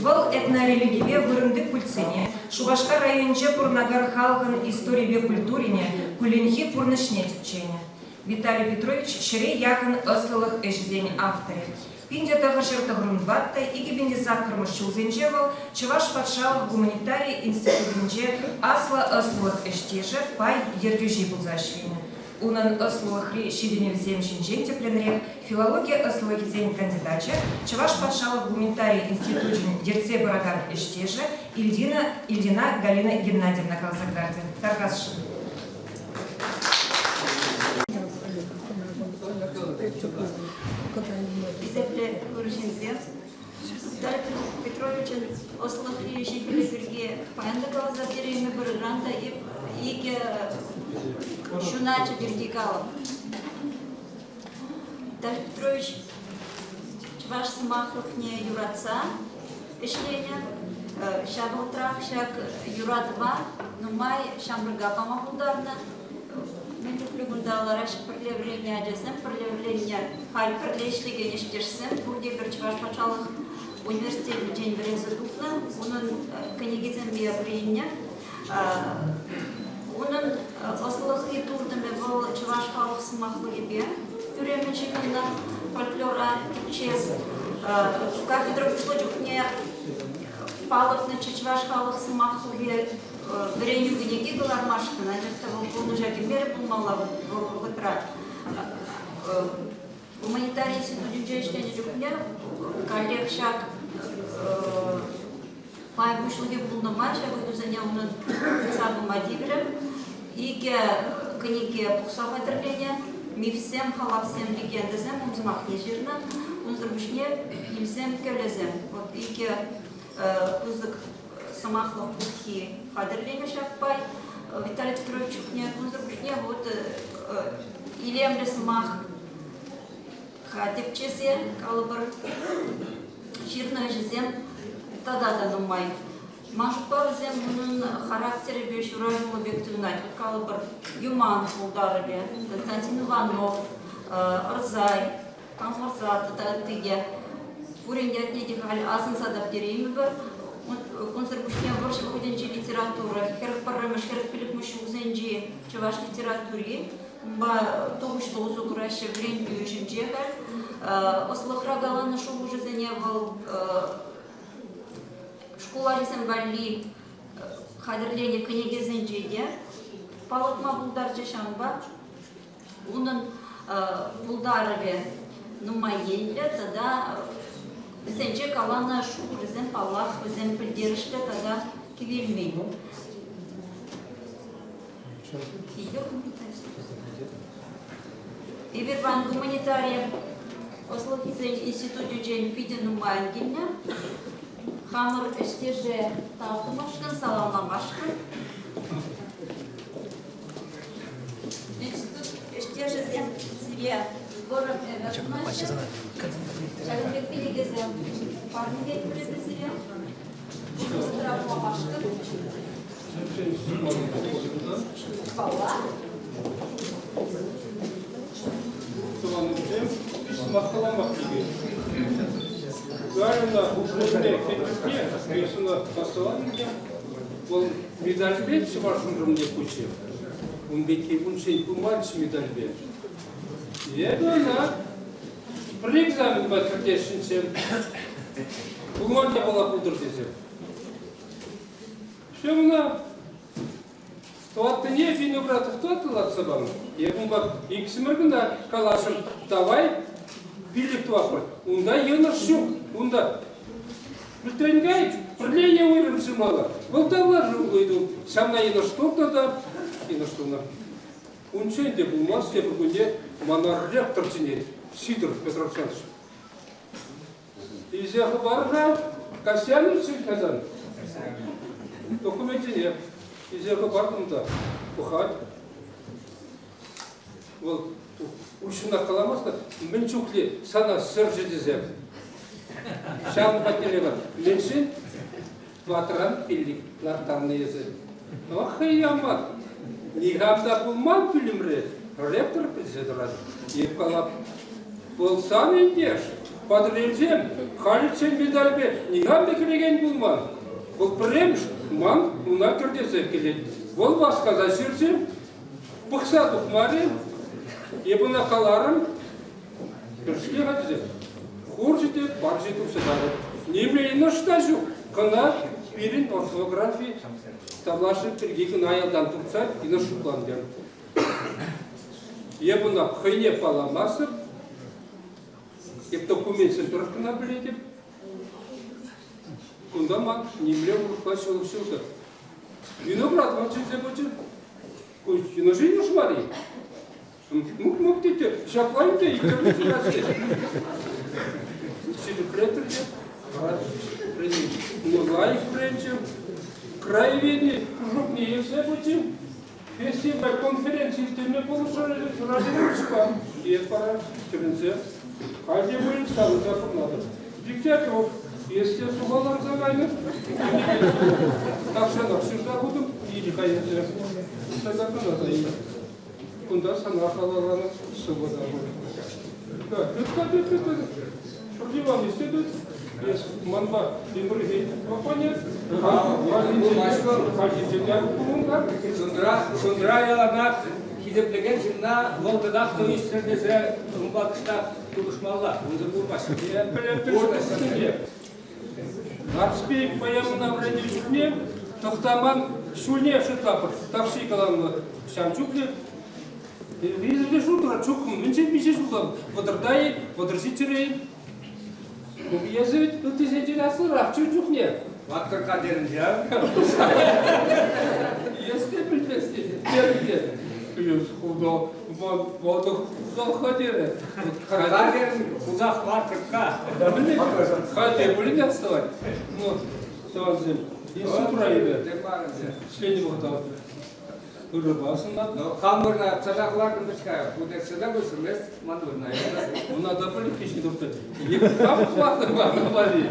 вӑл этнорелигипе вырӑнти культсене, Шупашкар районӗнче пурӑнакан халӑхӑн историпе культурине, кулленхи пурнӑҫне тӗпченӗ. Виталий Петрович ҫӗре яхӑн ӑслӑлӑх ӗҫӗсен авторӗ. 1994 2008 ҫулсенче вӑл Чӑваш патшалӑх гуманитари институтӗнче аслӑ ӑслӑлӑх ӗҫтешӗ, пай ертӳҫи пулса ӗҫленӗ. Унӑн ӑслӑлӑхри ҫитӗнӗвӗсем ҫинчен тӗплӗнрех филологи ӑслӑлӑхӗсен кандидачӗ, Чӑваш патшалӑх гуманитари институчӗн ертсе пыракан ӗҫтешӗ Ильдина, Ильдина Галина Геннадьевна каласа кӑтартӗ. Тархасшӑн. Хисеплӗ ырӑ ҫынсем, Виталий Петровичӑн ӑслӑхри ӗҫӗ-хӗлӗ пирки паян та каласа пӗтереймӗпӗр, ыран та икӗ ҫуначӗ пирки калӑп. Виталий Петрович чӑваш сӑмахлӑхне юратса ӗҫленӗ. Ҫав вӑхӑтрах ҫак юратӑва нумай ҫамрӑка пама пултарнӑ. Мӗн чухлӗ кунта кунта лараҫҫӗ пӗрле вӗреннӗ ачасем, пӗрле вӗреннӗ, халь пӗрле ӗҫлекен ӗҫтешсем, пурте пӗр Чӑваш патшалӑх университетӗнчен вӗренсе тухнӑ, унӑн кӗнекисемпе вӗреннӗ. Унӑн ӑслӑхри туртӑмӗ вӑл чӑваш халӑх сӑмахлӑхӗпе тӳремӗн ҫыхӑннӑ фольклора тӗпчес. Кафедра пуҫлӑ чухне палӑртнӑччӗ чӑваш халӑх сӑмахлӑхӗ вӗренӳ кӗнеки кӑлармашкӑн, анчах та вӑл пурнӑҫа кӗмерӗ пулмалла вӑл вӑхӑтра. Гуманитари институтӗнче ӗҫленӗ чухне каллех ҫак пай пуҫлӑхӗ пулнӑ май ҫак ыйтусене унӑн тытса пыма тиврӗ. Икӗ кӗнеке пухса хатӗрленӗ. Мифсем, халапсем, легендӑсем ун сӑмахне ҫырнӑ. Унсӑр пуҫне фильмсем, кӗлӗсем. Вот икӗ пысӑк сӑмахлӑх пуххи хатӗрленӗ ҫак пай Виталий Петрович чухне. Унсӑр пуҫне вот илемлӗ сӑмах тӗпчесе, калӑпӑр, ҫырнӑ ӗҫӗсем тата та нумай. Ман шутпа, вӗсем унӑн характерӗпе ҫураҫуллӑ пек туйӑнать. Вот калӑпӑр, Юман пултарӑвӗ, Константин Иванов, Ӑрсай, Канхорса тата ытти те. Пурин ятне те халь асӑнса та пӗтереймӗпӗр. Кунсӑр пуҫне вӑрҫӑ вӑхӑтӗнчи литература, 41-мӗш, 45-мӗш ҫулсенчи чӑваш литератури унпа тухӑҫлӑ усӑ кураҫҫӗ вӗрентӳ ӗҫӗнче халь. Ӑслӑхра каланӑ шухӑшӗсене вӑл шкул ачисем валли хатӗрленӗ кӗнекесенче те палӑртма пултарчӗ. Ҫавӑнпа унӑн пултарӑвӗ нумай енлӗ тата вӗсенче каланӑ шухӑшӗсем, паллах, вӗсем пӗлтерӗшлӗ тата кивелмен. Эпир паян гуманитари ӑслӑхӗсен институтӗнчен питӗ нумайӑн килнӗ. Хамӑр ӗҫтеше тав тумашкӑн, саламламашкӑн. Институт ӗҫтешӗсем сире вӑрӑм ӗмӗр сунаҫҫӗ. Ҫакӑн пек кӗнекесем парнелетпӗр эпир сире. Пурнӑҫра пулмашкӑн. Паллах. Тӑванӑмсем, сӑмах каламах тивет. Правильно, ушкӑнне хӗн чухне пьесӑна кастӑван ӗнтӗ. Вӑл медальпе чӑваш унрӑмне кучӗ. Ун пекки унччен пыманччӗ медальпе. Эпӗ ӑна пӗр экзаменпа кӗртесшӗнччӗ. Пулман япала пултӑр тесе. Все ӑна тӑваттӑне Виноградов тӑваттӑ лартса панӑ. Эпӗ унпа иксӗмӗр кӑна каласшӑн, давай пилӗк тӑватпӑр. Унта йӑнӑш ҫук. Унта Пӗлтӗренкай пӗрле уйрӑм ҫырмалла. Вӑл тавлашу ыйту. Ҫавна йӑнӑш тупнӑ та йӑнӑш тунӑ. Унччен те пулмасть, тепӗр кунне мана ректор чӗнет, Сидоров Петр Александрович. Илсе хӑпар-ха, Касьянович Казан. Документсене илсе хӑпартӑм та пӑхать. Вӑл уҫҫӑнах каламасть та, мӗн чухлӗ сана сӗрчӗ тесе. Ҫавӑн патне вар. Мӗншӗн тӑваттӑран пиллӗк ларттарнӑ эсӗ? Ах, хӑямат! Никам та пулман пӳлӗмре, ректор пӗлсе тӑрать. Эп калап, вӑл сан ентеш, Патӑрьелсем халиччен медальпе никам та кӗрекен пулман. Вӑл пӗрремӗш ман уна кӗртесе килет. Вӑл васкаса ҫырчӗ, Пӑхса тухмарӗ. Эп ӑна каларӑм, тӗрӗсле-ха тесе. Хурчӗ те барҫи тухса тарӗ. Нимле йӑнӑш та ҫук. Кӑна пирӗн орфографи тавлашӗ пирки кӑна аялтан туртса йӑнӑш шутланӑ. Эп ӑна хӑйне палламасӑр, эп документсем тӑрӑх кӑна пӗлетӗп. Кунта ман нимле урӑхла ҫулӑх ҫук. Виноград вӑл чӗнсе пычӗ. Ку йӑнӑш мар-и? Мук-мук тет ҫапла ӗнтӗ иккӗмӗш ҫыраҫҫӗ. Ҫирӗплетӗр те лайӑх вӗренчӗ. Краеведени кружокне илсе пычӗ. Фестиваль конференци ирттерме пулӑшрӗ, Эп вара тӗлӗнсе халь те пулин савӑнса пурӑнатӑп. Дегтярев эс те сухалланса кайнӑ. Тахҫанах ҫырса хутӑм, ил-ха эсӗ. Тата кӑна та ил. Кунта сана халалланӑ сӑвӑ та пур. Тыт-ка, тыт, тыт, тыт. Шурдиван ӳссе тыт. Эс манпа ӗмӗрхи оппонент. Хальхинче те пулнӑ. Чунра яланах хисеплекен ҫынна вӑл кӑнах тӑвӑҫсӑр тесе унпа кӑштах тупӑшмалла. Унсӑр пулмасть. Пӗлеп, Нарспи поэмӑна вӗреннӗ чухне Тӑхтаман ҫулне шутлапӑр. Такси каланӑ ҫав чухлӗ. Визӗ шутра чухӑн мӗншӗн миҫе ҫултан? Вӑтӑрта-и, вӑтӑр ҫиччӗре-и? Эсӗ вӗт ыттисенчен аслӑрах чун чухне. Ваттӑрка терӗн ҫав. Эс те пӗлместӗн, терӗм те. Эс худа, ман ватӑ хусах-ха терӗ. Кӑрка терӗн, хусах мар, кӑркка. Халь те пулин астӑвать. Ну, тӑвансем, институтра эпӗ. Ӗҫленӗ вӑхӑта ырӑпа сӑнатӑп. Ну, хам вырна сана хӑвартӑм вӗт-ха. Худерсена вырсӑмест ман вырна. Уна та пӗлӗх тухтӑр. Хам хӑвартӑм ман валли.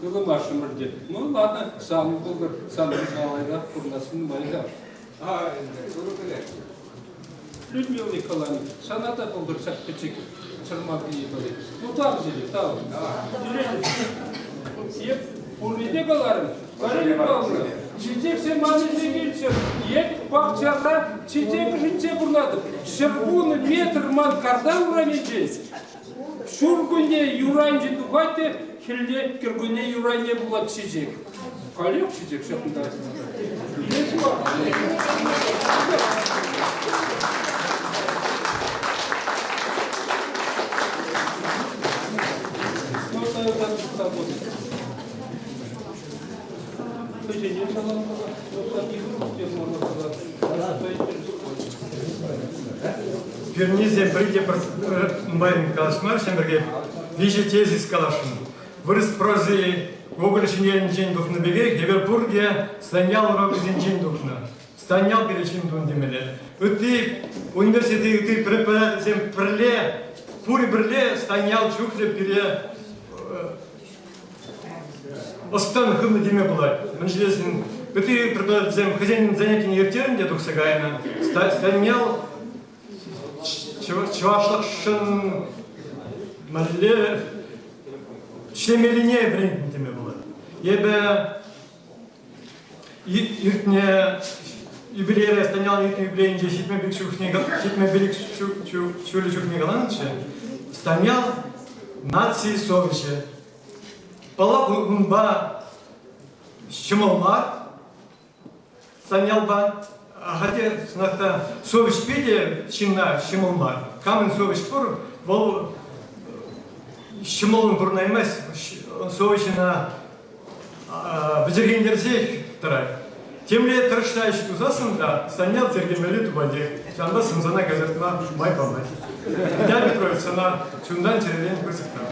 Тылӑмашӑмӑр те. Ну, ладно, сан пултӑр, сан малайра пурӑнасси нумай-ха. А, турӑ пӗлет. Людмила Николаевна, сана та пултӑр ҫак пӗчӗк чӑрмав кӗни пӗли. Ну, тав сире, тав. Еп пурне те каларӑм. Галина Павловна, чечексем ман ӗҫе килччӗр. Еп пахчара чечек ӑшӗнче пурӑнатӑп. 110 метр ман карта урамӗнчен. Ҫуркунне юрайӗнчен тухать те хӗлле кӗркунне юрайне пулать чечек. Халех чечек ҫакӑнта. Илес мар. Пӳрнисем пӗри те нумай калаҫмарӗҫ ҫемӗрке. Виҫӗ тезис каласшӑн. Вырӑс прози Гоголь ҫӗнелӗнчен тухнӑ пекех эпир пурте Станьял урокӗсенчен тухнӑ. Станьял пире ҫын тунӑ темелле. Ытти университетри ытти преподавательсем пӗрле, пурӗ пӗрле Станьял чухлӗ пире ӑс-тӑн хывнӑ теме пулать. Мӗншӗн тесен ытти преподавательсем хӑйсен занятине ирттернӗ те тухса кайнӑ. Станьял чӑвашлӑхшӑн мӗнле ӗҫлемеллине вӗрентнӗ теме пулать. Эпӗ иртнӗ юбилейре, Станьял иртнӗ юбилейӗнче 75 ҫулӗ чухне каланӑччӗ, Станьял наци совӗҫӗ. Паллах, унпа ҫӑмӑл мар, Станьялпа. Ахальте, чӑнах та, совӗҫпе те ҫынна ҫӑмӑл мар. Камӑн совӗҫ пур, вӑл ҫӑмӑллӑн пурӑнаймасть. Совӗҫ ӑна вӗчӗрхентерсех тӑрать. Темле тӑрӑшса ӗҫ тусассӑн та Станьял тиркемелли тупатех. Ҫавӑнпа сӑмсана касӑртма май памасть. Виталий Петрович, сана чунтан-чӗререн пысӑк тав.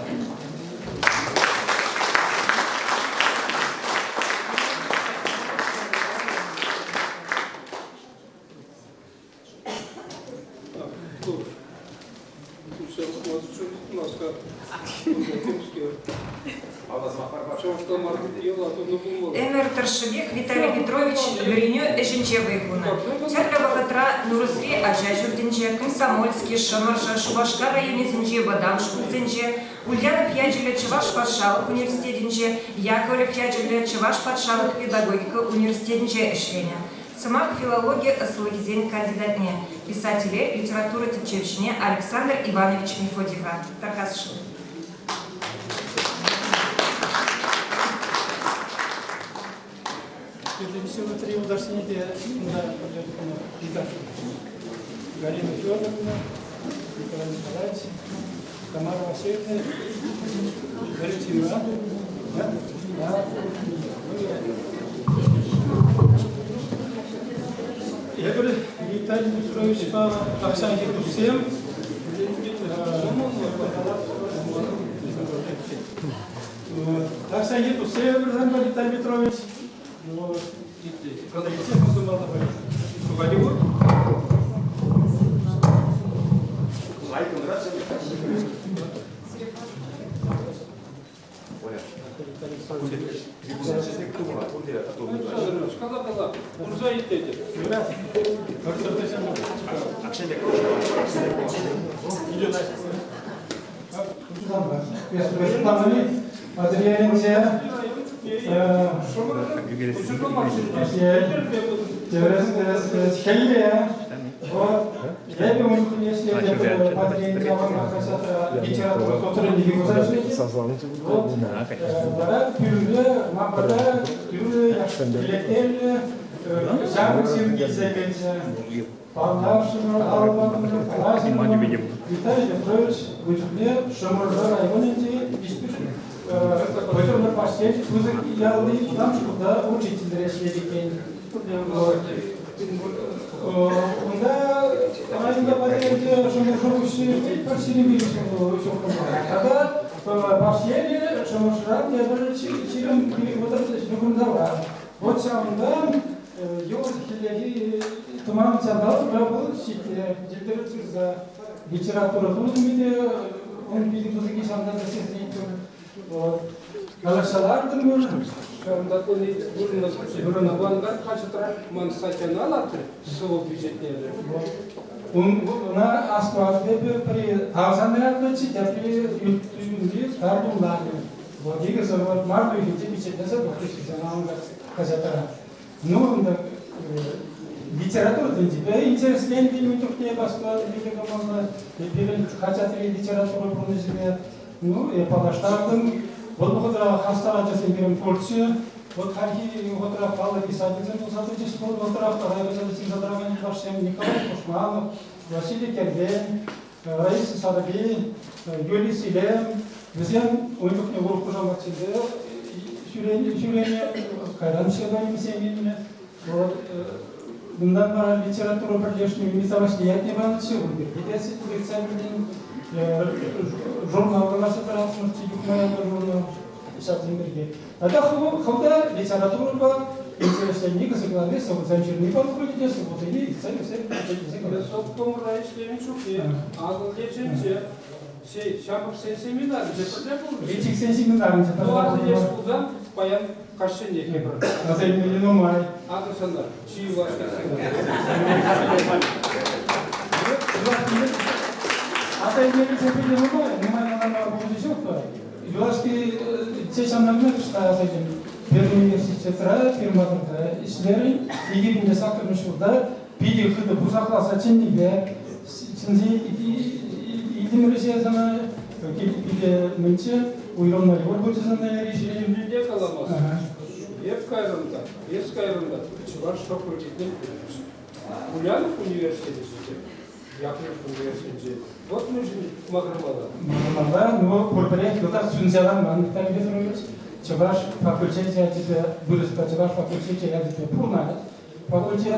Ӗмӗр тӑршшӗпех Виталий Петрович вӗренӳ ӗҫӗнче вӑй хунӑ. Тӗрлӗ вӑхӑтра Нурӑсри ача ҫуртӗнче, Комсомольски, Шӑмӑршӑ, Шупашкар районӗсенчи вӑтам шкулсенче, Ульянов ячӗллӗ Чӑваш патшалӑх университетӗнче, Яковлев ячӗллӗ Чӑваш патшалӑх педагогика университетӗнче ӗҫленӗ. Сӑмах филологи ӑслӑлӑхӗсен кандидатне, писателе, литература тӗпчевҫине Александр Иванович Мефодьева тархасшӑн. Институтри юлташсене те кунта ыйтасшӑн. Галина Федоровна, Николай Николаевич, Тамара Васильевна, Валентина. Да? Да. Эпир Виталий Петровичпа тахҫанхи туссем. Тахҫанхи туссем эпир санпа, Виталий Петрович. Коллектив мусульман Голливуд. кала, курса итлетӗп. Патӑрьелӗнче хӗлле вот эпӗ ун чухне ӗҫлетӗп Патӑрьелӗнче хаҫатра литература сотрудникӗ пулса ӗҫлетӗп. Вот вара пӳлӗмре ман пата тӳрӗ лектернӗ ҫамрӑк ҫын килсе кӗчӗ. Паллашрӑмӑр, аллӑмӑр, калаҫрӑмӑр. Виталий Петрович ун чухне Шӑмӑршӑ районӗнчи Виҫпӳрт Вӑтӑрмӑр Пашьел пысӑк ялти вӑтам шкулта учительре ӗҫлет иккен. Унта районта патӗнче Шӑмӑршӑ пуҫҫи пӗр 25 ҫухрӑмра. Тата Пашьеле Шӑмӑршӑран тепӗр 20 ҫухрӑмра. Вот ҫавӑнтан Юр хӗллехи тӑман ҫанталӑк вӑл ҫитнӗ, йӗлтӗр сырса. Литература туртӑмӗ те ун питӗ пысӑкки ҫавӑнта та сисӗнет. Вот. Калаҫса лартӑмӑр. Ҫавӑнта вырӑнлӑ Авангард хаҫатра ман статьяна лартрӗ, сӑвӑ пичетленӗ. Ӑна астӑватӑп эпӗ, пӗри тавсан ятлӑччӗ, тепри ӳт-ӳнти тар тумланӗ. Вот икӗ сӑвӑ март уйӑхӗнче пичетленсе тухрӗҫ вӗсем Авангард хаҫатра. Ну, унта литература тӗнчипе интересленнӗ ун чухне пасто питӗ кӑмӑллӑ. Пирӗн хаҫатри литература пурнӑҫӗпе, ну, эп паллаштартӑм. Вӑл вӑхӑтра хастар ачасем пирӗн пурччӗ. Вот хальхи вӑхӑтра паллӑ писательсем пулса тӑчӗҫ. Вӑл вӑхӑтрах район ҫырса тӑракан чӑвашсем Николай Кушманов, Василий Кервен, Раиса Сарби, Юлий Силем, вӗсем ун чухне урӑх хушаматсемпе ҫӳренӗ, кайран псевдонимсем илнӗ. Вот, унтан вара литература пӗрлешнӗ Миталашне ятне панӑччӗ, ун пирки те лекцисем журнал кӑларса тӑратнӑччӗ, Юхма ятлӑ журнал ҫавсем пирки. Тата хӑв та литературӑпа интересленни, кӑсӑкланни, сӑвӑсем ҫырни паллӑ те, сӑвӑсене илтсе вӗсем пичетлесе кӑларать. Совкомра ӗҫленӗ чухне Атӑл лешӗнче ҫамрӑксен семинарӗнче пӗрле пулнӑ. Критиксен семинарӗнче пӗрле Ну, пулнӑ. леш пулсан паян каҫченех эпир. Аса илмелли нумай. Акӑ сана чи юлашки Аса илмеллисем питӗ нумай, нумай калама пулнӑ ҫук-ха. Юлашки ҫамрӑкна аса илтӗм. Педуниверситетра фирмӑра ӗҫлерӗн. 2008 ҫулта питӗ хытӑ пусахласа чӗннипе чӗнсе илтӗмӗр ӗҫе сана питӗ мӗнччӗ уйрӑмлӑ йывӑр пулчӗ сана ӗҫе. Нимле каламастӑн. Эп кайрӑм та, эс кайрӑм та чӑваш факультетне Ульянов университечӗнче Яковлев университетӗнче. Вот мӗншӗн макӑрмалла. Макӑрмалла, ну, пурпӗрех йӑлтах сӳнсе ларман Виталий Петрович. Чӑваш факультечӗ ячӗпе, вырӑспа чӑваш факультечӗ ячӗпе пурӑнать. Факультет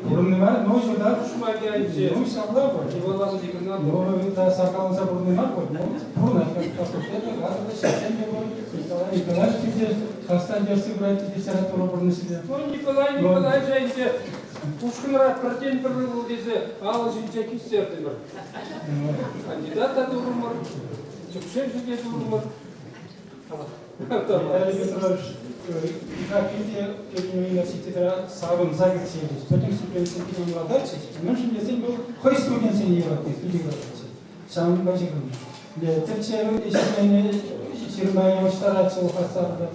пурӑнни мар, ну, йӑлтах ну, ҫапла пуль. Ну, та саркаланса пурӑнни мар пуль, ну, пурӑнать факультет, кадры, ҫынсем те пур. Николай Николаевич те хастар ертсе пырать литература пурнӑҫӗпе. Ну, Николай Николаевич ӗнтӗ Ушкӑнра пӗртен-пӗр ывӑл тесе алӑ ҫинче кистертӗмӗр. Кандидат та турӑмӑр, тӗпчевҫӗ те турӑмӑр. Виталий Петрович, питӗ университетра савӑнса кӗтсе илчӗҫ. Пӗтӗм студентсем питӗ юрататчӗҫ. Мӗншӗн тесен вӑл хӑй студентсене юратни, питӗ юрататчӗ. Ҫавӑнпа ҫыхӑннӑ. Тӗпчев ӗҫӗсене ҫырма явӑҫтаратчӗ вӑл хастарлӑ.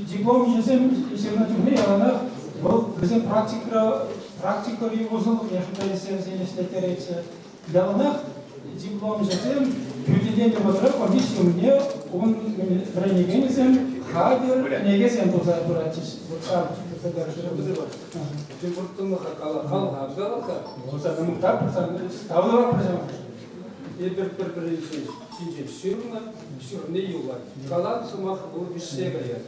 Диплом ӗҫӗсем ҫырнӑ чухне яланах вӑл вӗсен практикӑра практикӑри усӑллӑхне шута илсе вӗсене ӗҫлеттеретчӗ. Яланах диплом ӗҫӗсем хӳтӗленӗ вӑхӑтра комисси умне ун вӗренекенӗсем хатӗр кӗнекесем туса пыратчӗҫ. Вот ҫав Вӑрттӑнлӑха кала-ха, кала-ха. Тавлӑ пӗр Эпир пӗр-пӗрин ҫинчен ҫырнӑ, ҫырни юлать. Калан сӑмах вӑл вӗҫсе каять.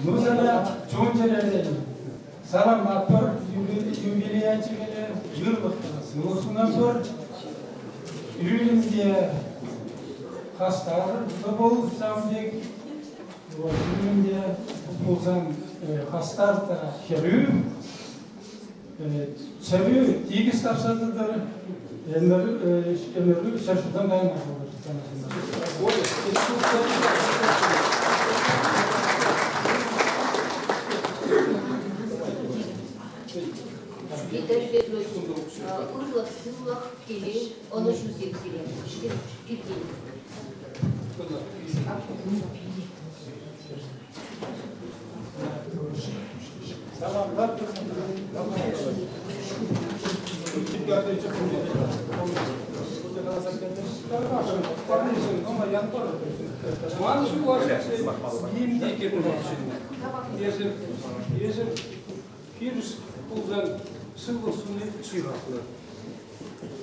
Ну сана чун-чӗререн саламлатпӑр, юбилея чӗрере ырлӑх та сывлӑх сунатпӑр. Ӳлӗм те хастар тӑвӑл ҫавӑн пек. Ӳлӗм те пулсан хастар та хӗрӳ. Чӗрӳ тикӗс тапса тӑтӑр, ӗмӗрӳ ҫӗршывтан кайма пултӑр. Виталий Петрович, ырлӑх, сывлӑх, телей, ӑнӑҫусем сире. Пиртен. Ман ҫул ним те кирлӗ Эсӗ, эсӗ хирӗҫ пулсан сывлӑх сунни чи хаклӑ.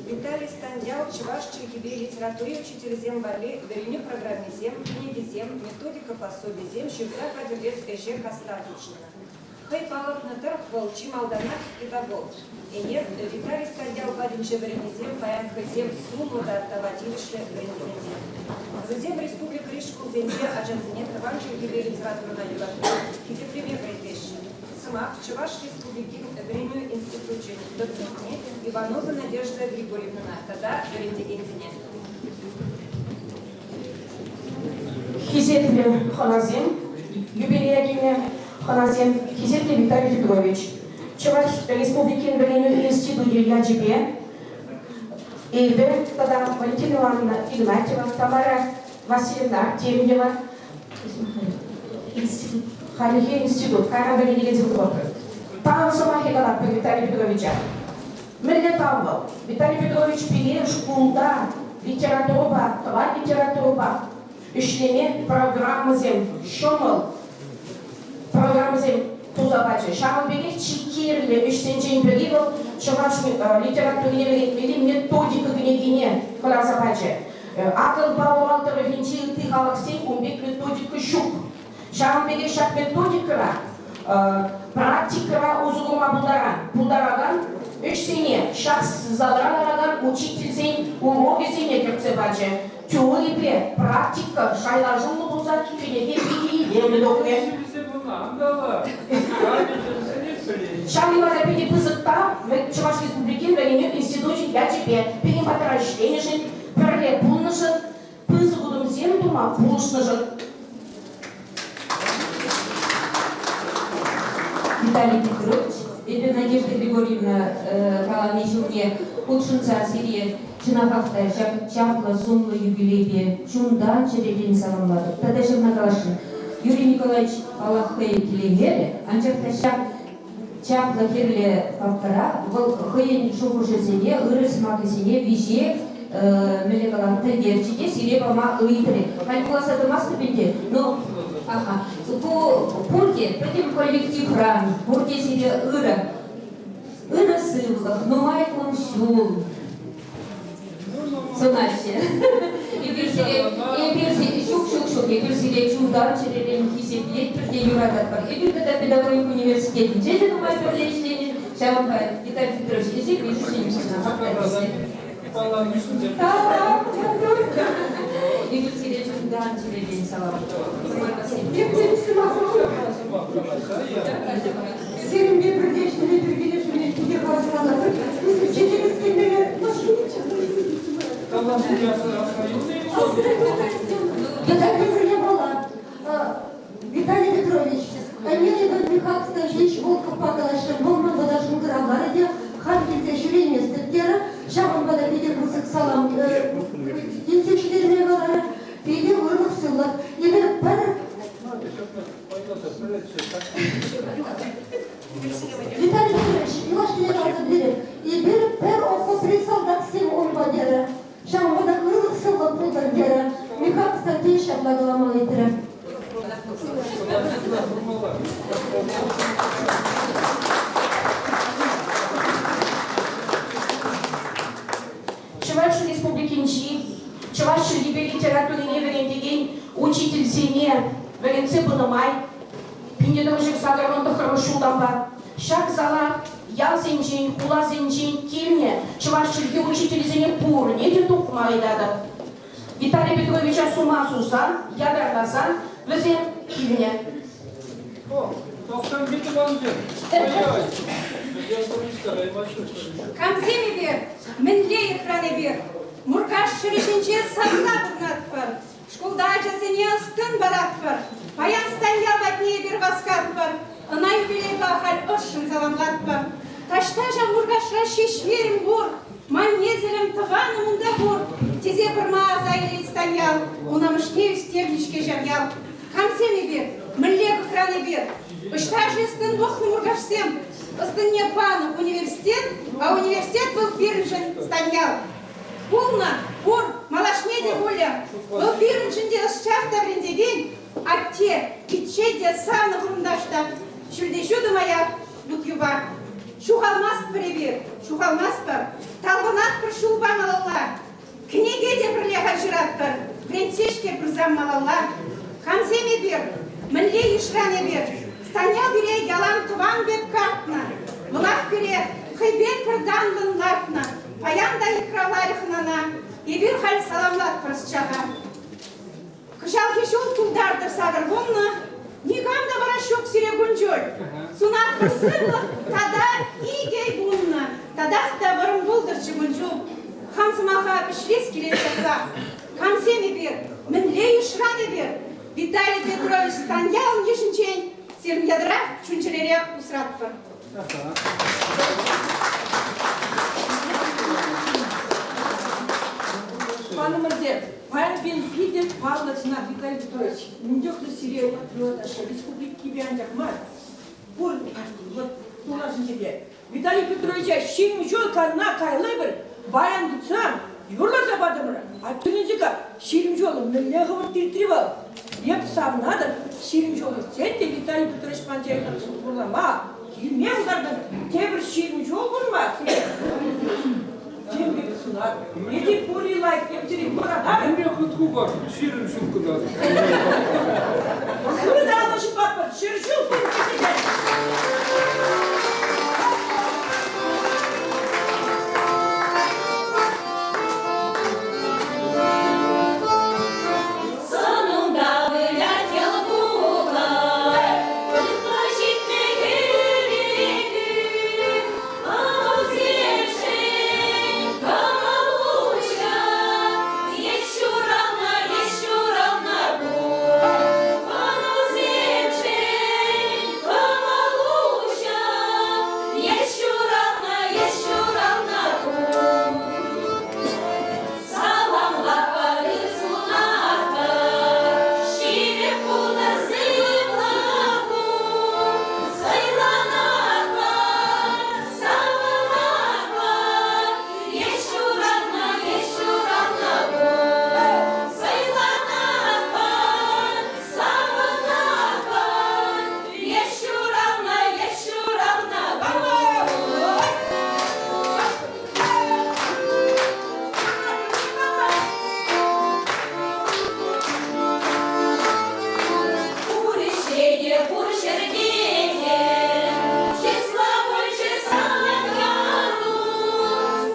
Виталий Станьял чӑваш чӗлхипе литератури учителӗсем валли вӗренӳ программисем, кӗнекесем, методика пособийӗсем ҫырса хатӗрлес ӗҫе хастар хутшӑннӑ. Хӑй палӑртнӑ тӑрӑх вӑл чи малтанах педагог. Ӗнер Виталий Станьял патӗнче вӗреннисем паян хӑйсем сумлӑ та тава тивӗҫлӗ вӗрентекенсем. Вӗсем республикӑри шкулсенче ачасене тӑван чӗлхепе литературӑна юратма, хисеплеме вӗрентеҫҫӗ. Сӑмах Чӑваш Республикин вӗренӳ институчӗн доцентне Иванова Надежда Григорьевнӑна тата вӗрентекенсене. Хисеплӗ хӑнасем, юбилея килнӗ хӑнасем, хисеплӗ Виталий Петрович, Чӑваш Республикин вӗренӳ институчӗ ячӗпе эпӗ тата Валентина Ивановна Игнатьева, Тамара Васильевна Артемьева, институт, хальхи институт, кайран вӗренекенсем пулатпӑр. Тав сӑмахӗ калатпӑр Виталий Петровича. Мӗнле тав вӑл? Виталий Петрович пире шкулта литературӑпа, тӑван литературӑпа ӗҫлеме программӑсем, ҫӑмӑл программӑсем туса пачӗ. Ҫавӑн пекех чи кирлӗ ӗҫсенчен пӗри вӑл чӑваш литературине вӗрентмелли методика кӗнекине кӑларса пачӗ. Атӑлпа Урал тӑрӑхӗнчи ытти халӑхсен ун пек методика ҫук. Ҫавӑн пекех ҫак методикӑра практикӑра усӑ курма пултаракан ӗҫсене ҫак залра ларакан учительсен урокӗсене кӗртсе пачӗ. Теорипе практика шайлашуллӑ пулса кӗнеке питӗ илемлӗ тухрӗ. Ҫав вара питӗ пысӑк тав Чӑваш Республикин вӗренӳ институчӗн ячӗпе пирӗн патра ӗҫленӗшӗн, пӗрле пулнӑшӑн, пысӑк утӑмсем тума пулӑшнӑшӑн. Виталий Петрович, эпӗ Надежда Григорьевна калани ҫумне хутшӑнса сире чӑнахах та ҫак чаплӑ сумлӑ юбилейпе чунтан-чӗререн саламлатӑп. Тата ҫавна каласшӑн. Юрий Николаевич, паллах, хӑй килеймерӗ, анчах та ҫак чаплӑ хӗрлӗ папкӑра вӑл хӑйӗн шухӑшӗсене, ырӑ сӑмахӗсене виҫе мӗнле калам, пӗлтерчӗ те сире пама ыйтрӗ. Халь вуласа тӑмастӑп ӗнтӗ, но аха, ку пурте, пӗтӗм коллективран, пурте сире ырӑ, ырӑ сывлӑх, нумай кун-ҫул сунаҫҫӗ. Эпир сире, эпир ҫук, ҫук, ҫук, эпир сире чунтан-чӗререн хисеплетпӗр те юрататпӑр. Эпир тата педагогика университетӗнче те нумай пӗрле ӗҫленӗ. Ҫавӑнпа Виталий Петрович, эсир Эпир сире чунтан-чӗререн саламлатпӑр. Сирӗнпе пӗрле ӗҫлеме пиркелешӳне питӗ хавасланатӑп. Виталий Петрович, ӗнер Михайловна ҫеҫ Волковпа калаҫрӑм. Вӑл ман пата шӑнкӑравларӗ те хам килсе ҫӳрейместӗп терӗ. Ҫавӑнпа та питӗ пысӑк салам илсе ҫитерме каларӗ. Питӗ ырлӑх-сывлӑх. Эпир пӗр Виталий Петрович, юлашкине каласа пӗлтереп, эпир пӗр окопри салтаксем унпа терӗ. Ҫавӑнпа та ырлӑх-сывлӑх пултӑр терӗ. Михаил Константинович ҫапла калама ыйтрӗ. Чӑваш Республикинчи чӑваш чӗлхипе литературине вӗрентекен учительсене вӗрентсе пынӑ май 1989 ҫултанпа ҫак зала ялсенчен, хуласенчен килнӗ чӑваш чӗлхи учителӗсене пурне те тухма ыйтатӑп. Виталий Петровича сума суса, ятарласа вӗсем килнӗ. Камсем эпир? Мӗнле йӑхран эпир? Муркаш ҫӗрӗ ҫинче савса пурӑнатпӑр. Шкулта ачасене ӑс-тӑн паратпӑр. Паян Станьял патне эпир васкатпӑр. Ӑна юбилейпа халь ӑшшӑн саламлатпӑр. Таҫта ҫав Муркашра ҫеҫмерӗм пур, ман несӗлӗм тӑванӑм унта пур, тесе пӑрма аса илет Станьял. Ун амӑшне ӳстернӗ-ҫке ҫав ял. Камсем эпир? Мӗнле кӑкран эпир? Ӑҫта-ши ӑстӑн пӑхнӑ муркашсем? Ӑстӑнне панӑ университет, а университет вӑл пирӗншӗн Станьял. Пулнӑ, пур, малашне те пулӗ. Вӑл пирӗншӗн те ӑсчах та вӗрентекен, атте, пичче те, савнӑ хурӑнташ та. Ҫӳлте ҫутӑ маяк, вут юпа. Ҫухалмастпӑр эпир, ҫухалмастпӑр. Талпӑнатпӑр ҫулпа малалла. Кӗнеке те пӗрле халь ҫыратпӑр, вӗрентсе-ҫке пырсан малалла. Камсем эпир? Мӗнле йышран эпир? Станьял пире ялан тӑван пек картнӑ. Вӑлах пире хӑйпе пӗр танлӑн лартнӑ. Паян та йыхравларӗ хӑнана. Эпир халь саламлатпӑр ӑсчаха. Кӑҫалхи ҫул тултартӑр 80. Никам та вара ҫук сире кун-ҫул. Сунатпӑр сывлӑх тата икӗ пулнӑ. Татах та вӑрӑм пултӑрччӗ кун-ҫул. Хам сӑмаха вӗҫлес килет ҫапла. Камсем эпир? Мӗнле йышран эпир? Виталий Петрович Станьял йышӗнчен сирӗн ятӑра чун-чӗрере усратпӑр. Панӑмӑрсем, паян пирӗн питӗ паллӑ чӑнах, Виталий Петрович, мӗн чухлӗ сире юратаҫҫӗ республикипе анчах мар, пур вот тулашӗнче те. Виталий Петровича ҫын ҫул канна кайлӑпӑр, баян тытсан юрласа патӑмӑр, а тӗлӗнчӗ-ка, 20 ҫул мӗнле хӑвӑрт иртрӗ вӑл? Эп савнатӑп, 20 ҫул иртсен те Виталий Петрович Панчаевна юрлама килме пултартӑм. Тепӗр 20 ҫул курма сире тем пек сунатӑп. Эсир пури лайӑх, эп сире юрататӑп. Мӗнле хыт кукар, 20 ҫул кӑна. Хытӑ алӑ ҫупатпӑр, ҫӗр ҫул пурте Сӑнунта вылять йӑл кулӑ, Ытла ҫитнӗ хӗрӳ. Ӑрусемшӗн кӑмӑл уҫӑ, Е ҫуралнӑ, е ҫуралнӑ кун. Ӑрусемшӗн кӑмӑл уҫӑ, Е ҫуралнӑ, е ҫуралнӑ кун. Саламлатпӑр сунатпӑр, ҫирӗп пултӑр сывлӑху. Сӑйланатпӑр, савӑнатпӑр, е ҫуралнӑ, е ҫуралнӑ кун. Сӑйланатпӑр, савӑнатпӑр, е ҫуралнӑ, е ҫуралнӑ кун. Пур ӗҫре те, пур ҫӗрте те чыслӑ пулчӗ сан яту.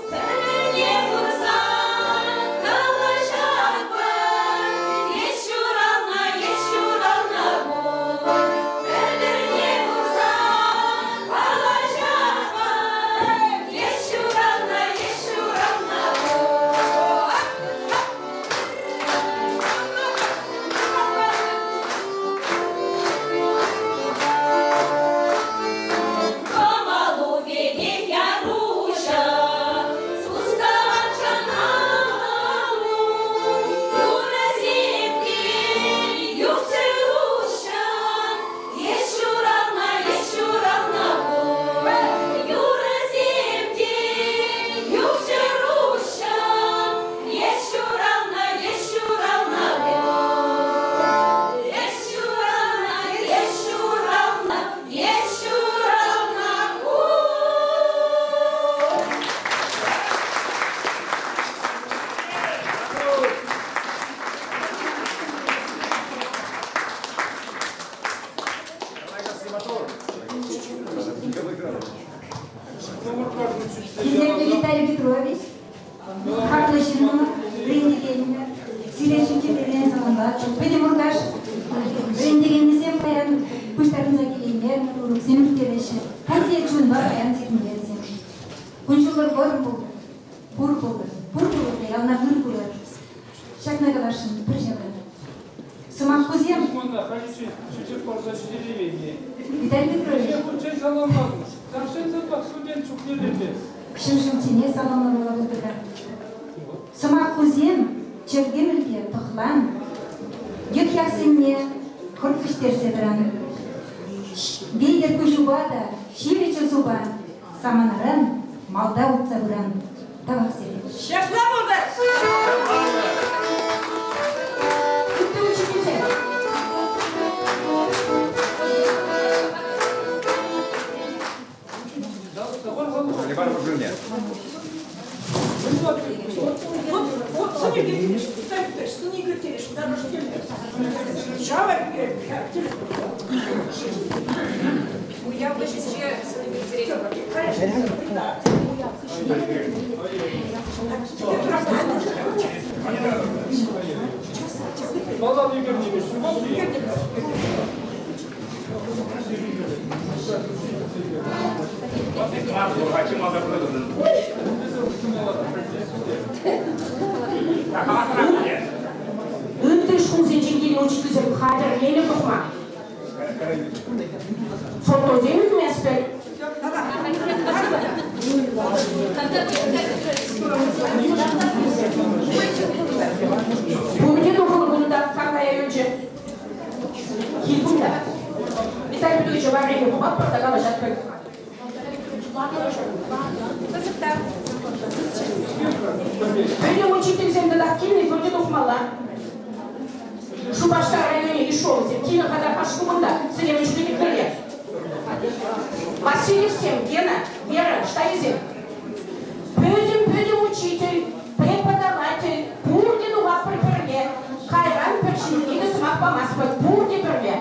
Пӗр-пӗрне курсан калаҫатпӑр, е ҫуралнӑ, е ҫуралнӑ кун. Пӗр-пӗрне курсан калаҫатпӑр, е ҫуралнӑ, е ҫуралнӑ кун. Кӑмӑлу пекех яруҫӑ, сускалатшӑн аллу. Юрӑсем те юхчӗ уҫҫӑн, е ҫуралнӑ, е ҫуралнӑ кун. Юрӑсем те юхчӗ уҫҫӑн, е ҫуралнӑ, е ҫуралнӑ кун. Е ҫуралнӑ, е ҫуралнӑ, е ҫуралнӑ кун. Хисеплӗ Виталий Петрович, хаклӑ ҫыннӑмӑр, вӗрентекенӗмӗр, сире чун-чӗререн саламлатӑп. Пӗтӗм Муркаш вӗрентекенӗсем паян пуҫтарӑнса килеймерӗмӗр, уроксем ирттереҫҫӗ. Пурте чунпа паян сирӗнпе вӗсем. Кун-ҫулӑр вӑрӑм пултӑр, пур пултӑр, пур пулӑр та яланах ыр курӑр. Ҫакна каласшӑн пӗр ҫавра. Сӑмахусем. Мана халиччен чечек парса ҫитереймен. Виталий Петрович. Хутчен саламлатӑн. Тахҫан та студент. чухне те. Ҫӗршывсене саламламалла пултӑр. Сӑмахусем чӗркемӗлке тӑхлан, йӑх-яхсене хӑрт вӗҫтерсе тӑран. Витӗр куҫупа та ҫивӗч ӑсупа саманаран малта утса пыран. Тавах сире. Ҫапла пултӑр! Ытти учительсем. Вот сӑн ӳкертереш, сӑн ӳкертереш, Ҫавӑ Уяв вӗҫӗнче сӑн ӳкертеретпӗр. Малтан ӳкернипе Ытти шкулсенчен килнӗ учительсем хатӗрленӗ тухма. Фотосем ӳкместпӗр. Пурте тухӑн кунта кая юлчӗ. Кил кунта. Виталий Петрович варрине тухатпӑр та калаҫатпӑр. Пӗтӗм учительсем татах килнӗ, пурте тухмалла. Шупашкар районӗ Ишовсем килӗ-ха та кунта, сӗлем ӗҫлекенлере. Васильевсем, Гена, Вера, штанӗсем. Пӗтӗм-пӗтӗм учитель, преподаватель, пурте тухатпӑр пӗрле. Кайран пӗр ҫыннине те сӑмах памастпӑр, пурте пӗрле.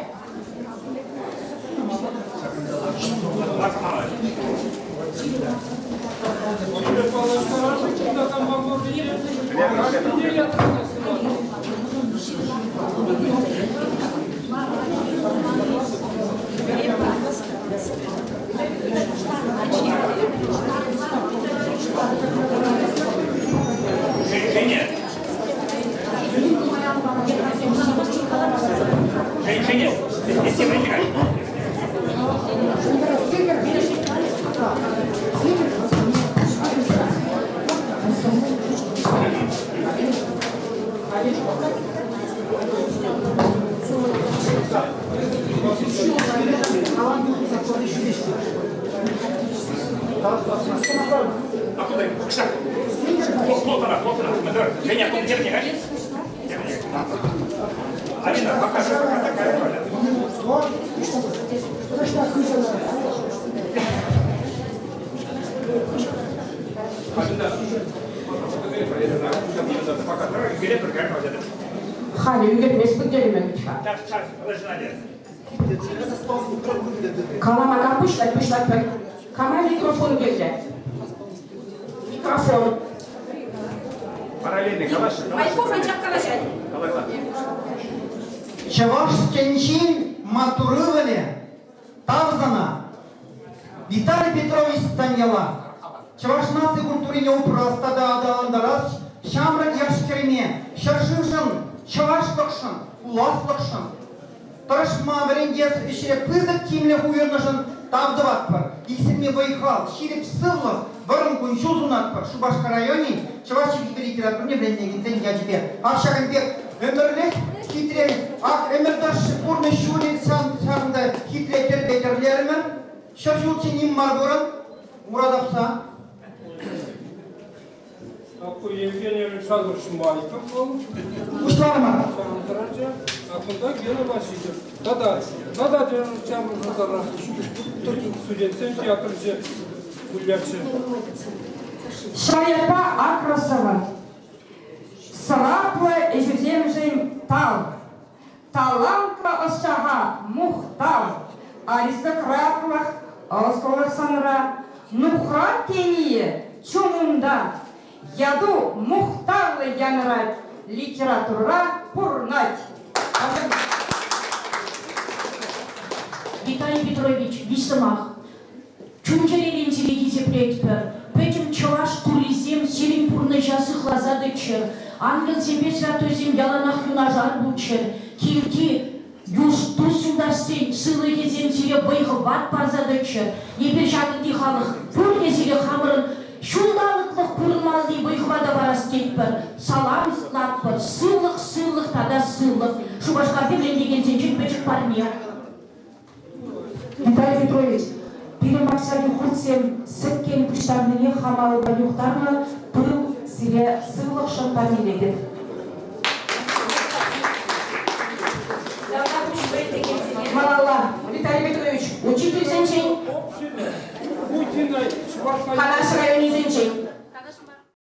Женя. Женя, А куда? Женя, Алина, покажи, пока такая роля. Халӗ ӳкерместпӗр терӗмӗр вӗт-ха. Калама кам пуҫлать, пуҫлать. Кама микрофон кирлӗ? Микрофон. Параллельно калаҫ. Майков анчах калаҫать. Чӑваш тӗнчин маттур ывӑлӗ, тав сана, Виталий Петрович Станьяла, чӑваш наци культурине упрас тата аталантарас ҫамрӑк яш-кӗрӗме ҫӗршывшӑн, чӑвашлӑхшӑн, пуласлӑхшӑн тӑрӑшма вӗрентес ӗҫре пысӑк тимлӗх уйӑрнӑшӑн тав тӑватпӑр. Иксӗлми вӑй-хал, ҫирӗп сывлӑх, вӑрӑм кун-ҫул сунатпӑр Шупашкар районӗн чӑваш чӗлхипе литературине вӗрентекенсен ячӗпе. Ак ҫакӑн пек ӗмӗрлӗх хитре, ак ӗмӗр тӑршшӗ пурнӑҫ ҫулӗ ҫакӑнта хитре тӗрпе тӗрлерӗмӗр. 100 ҫулччен ним мар пурӑн, ура тапса. Ку Евгений Александрович Майков вӑл. Пуҫларӑмӑр. Ҫавӑнтарачӗ. А кунта Гена Васильев. Тата, тата ҫавӑнтарах студентсен театрӗнче гулятчӗ. Шаятпа Акросова. Сӑваплӑ ӗҫӳсемшӗн тав. Талантлӑ ӑсчаха мухтав. Аристократлӑх, ӑслӑлӑх санра. Нухрат тенийӗ чунунта. Яту мухтавлӑ янӑрать, литературӑра пурӑнать. Виталий Петрович, виҫ сӑмах. Чун-чӗререн сире хисеплетпӗр. Пӗтӗм чӑваш туррисем сирӗн пурнӑҫа сыхласа тӑччӑр. Ангелсемпе святойсем яланах юнашар пулччӑр. Килти Тус-юлташсен сывлӑхӗсем сире вӑй-хӑват парса тӑччӑр. Эпир ҫакӑнти халӑх пурте сире хамӑрӑн ҫулталӑклӑх пурӑнмалли вӑй-хӑвата парас тетпӗр. Саламлатпӑр. Сывлӑх, сывлӑх тата сывлӑх. Шупашкарти вӗрентекенсенчен пӗчӗк парне. Виталий Петрович, пирӗн пахчари хуртсем сӗткен пуҫтарнине хам алӑпа юхтарнӑ пыл сире сывлӑхшӑн парнелетӗп. Малалла, Виталий Петрович, учительсенчен, Канаш районӗсенчен.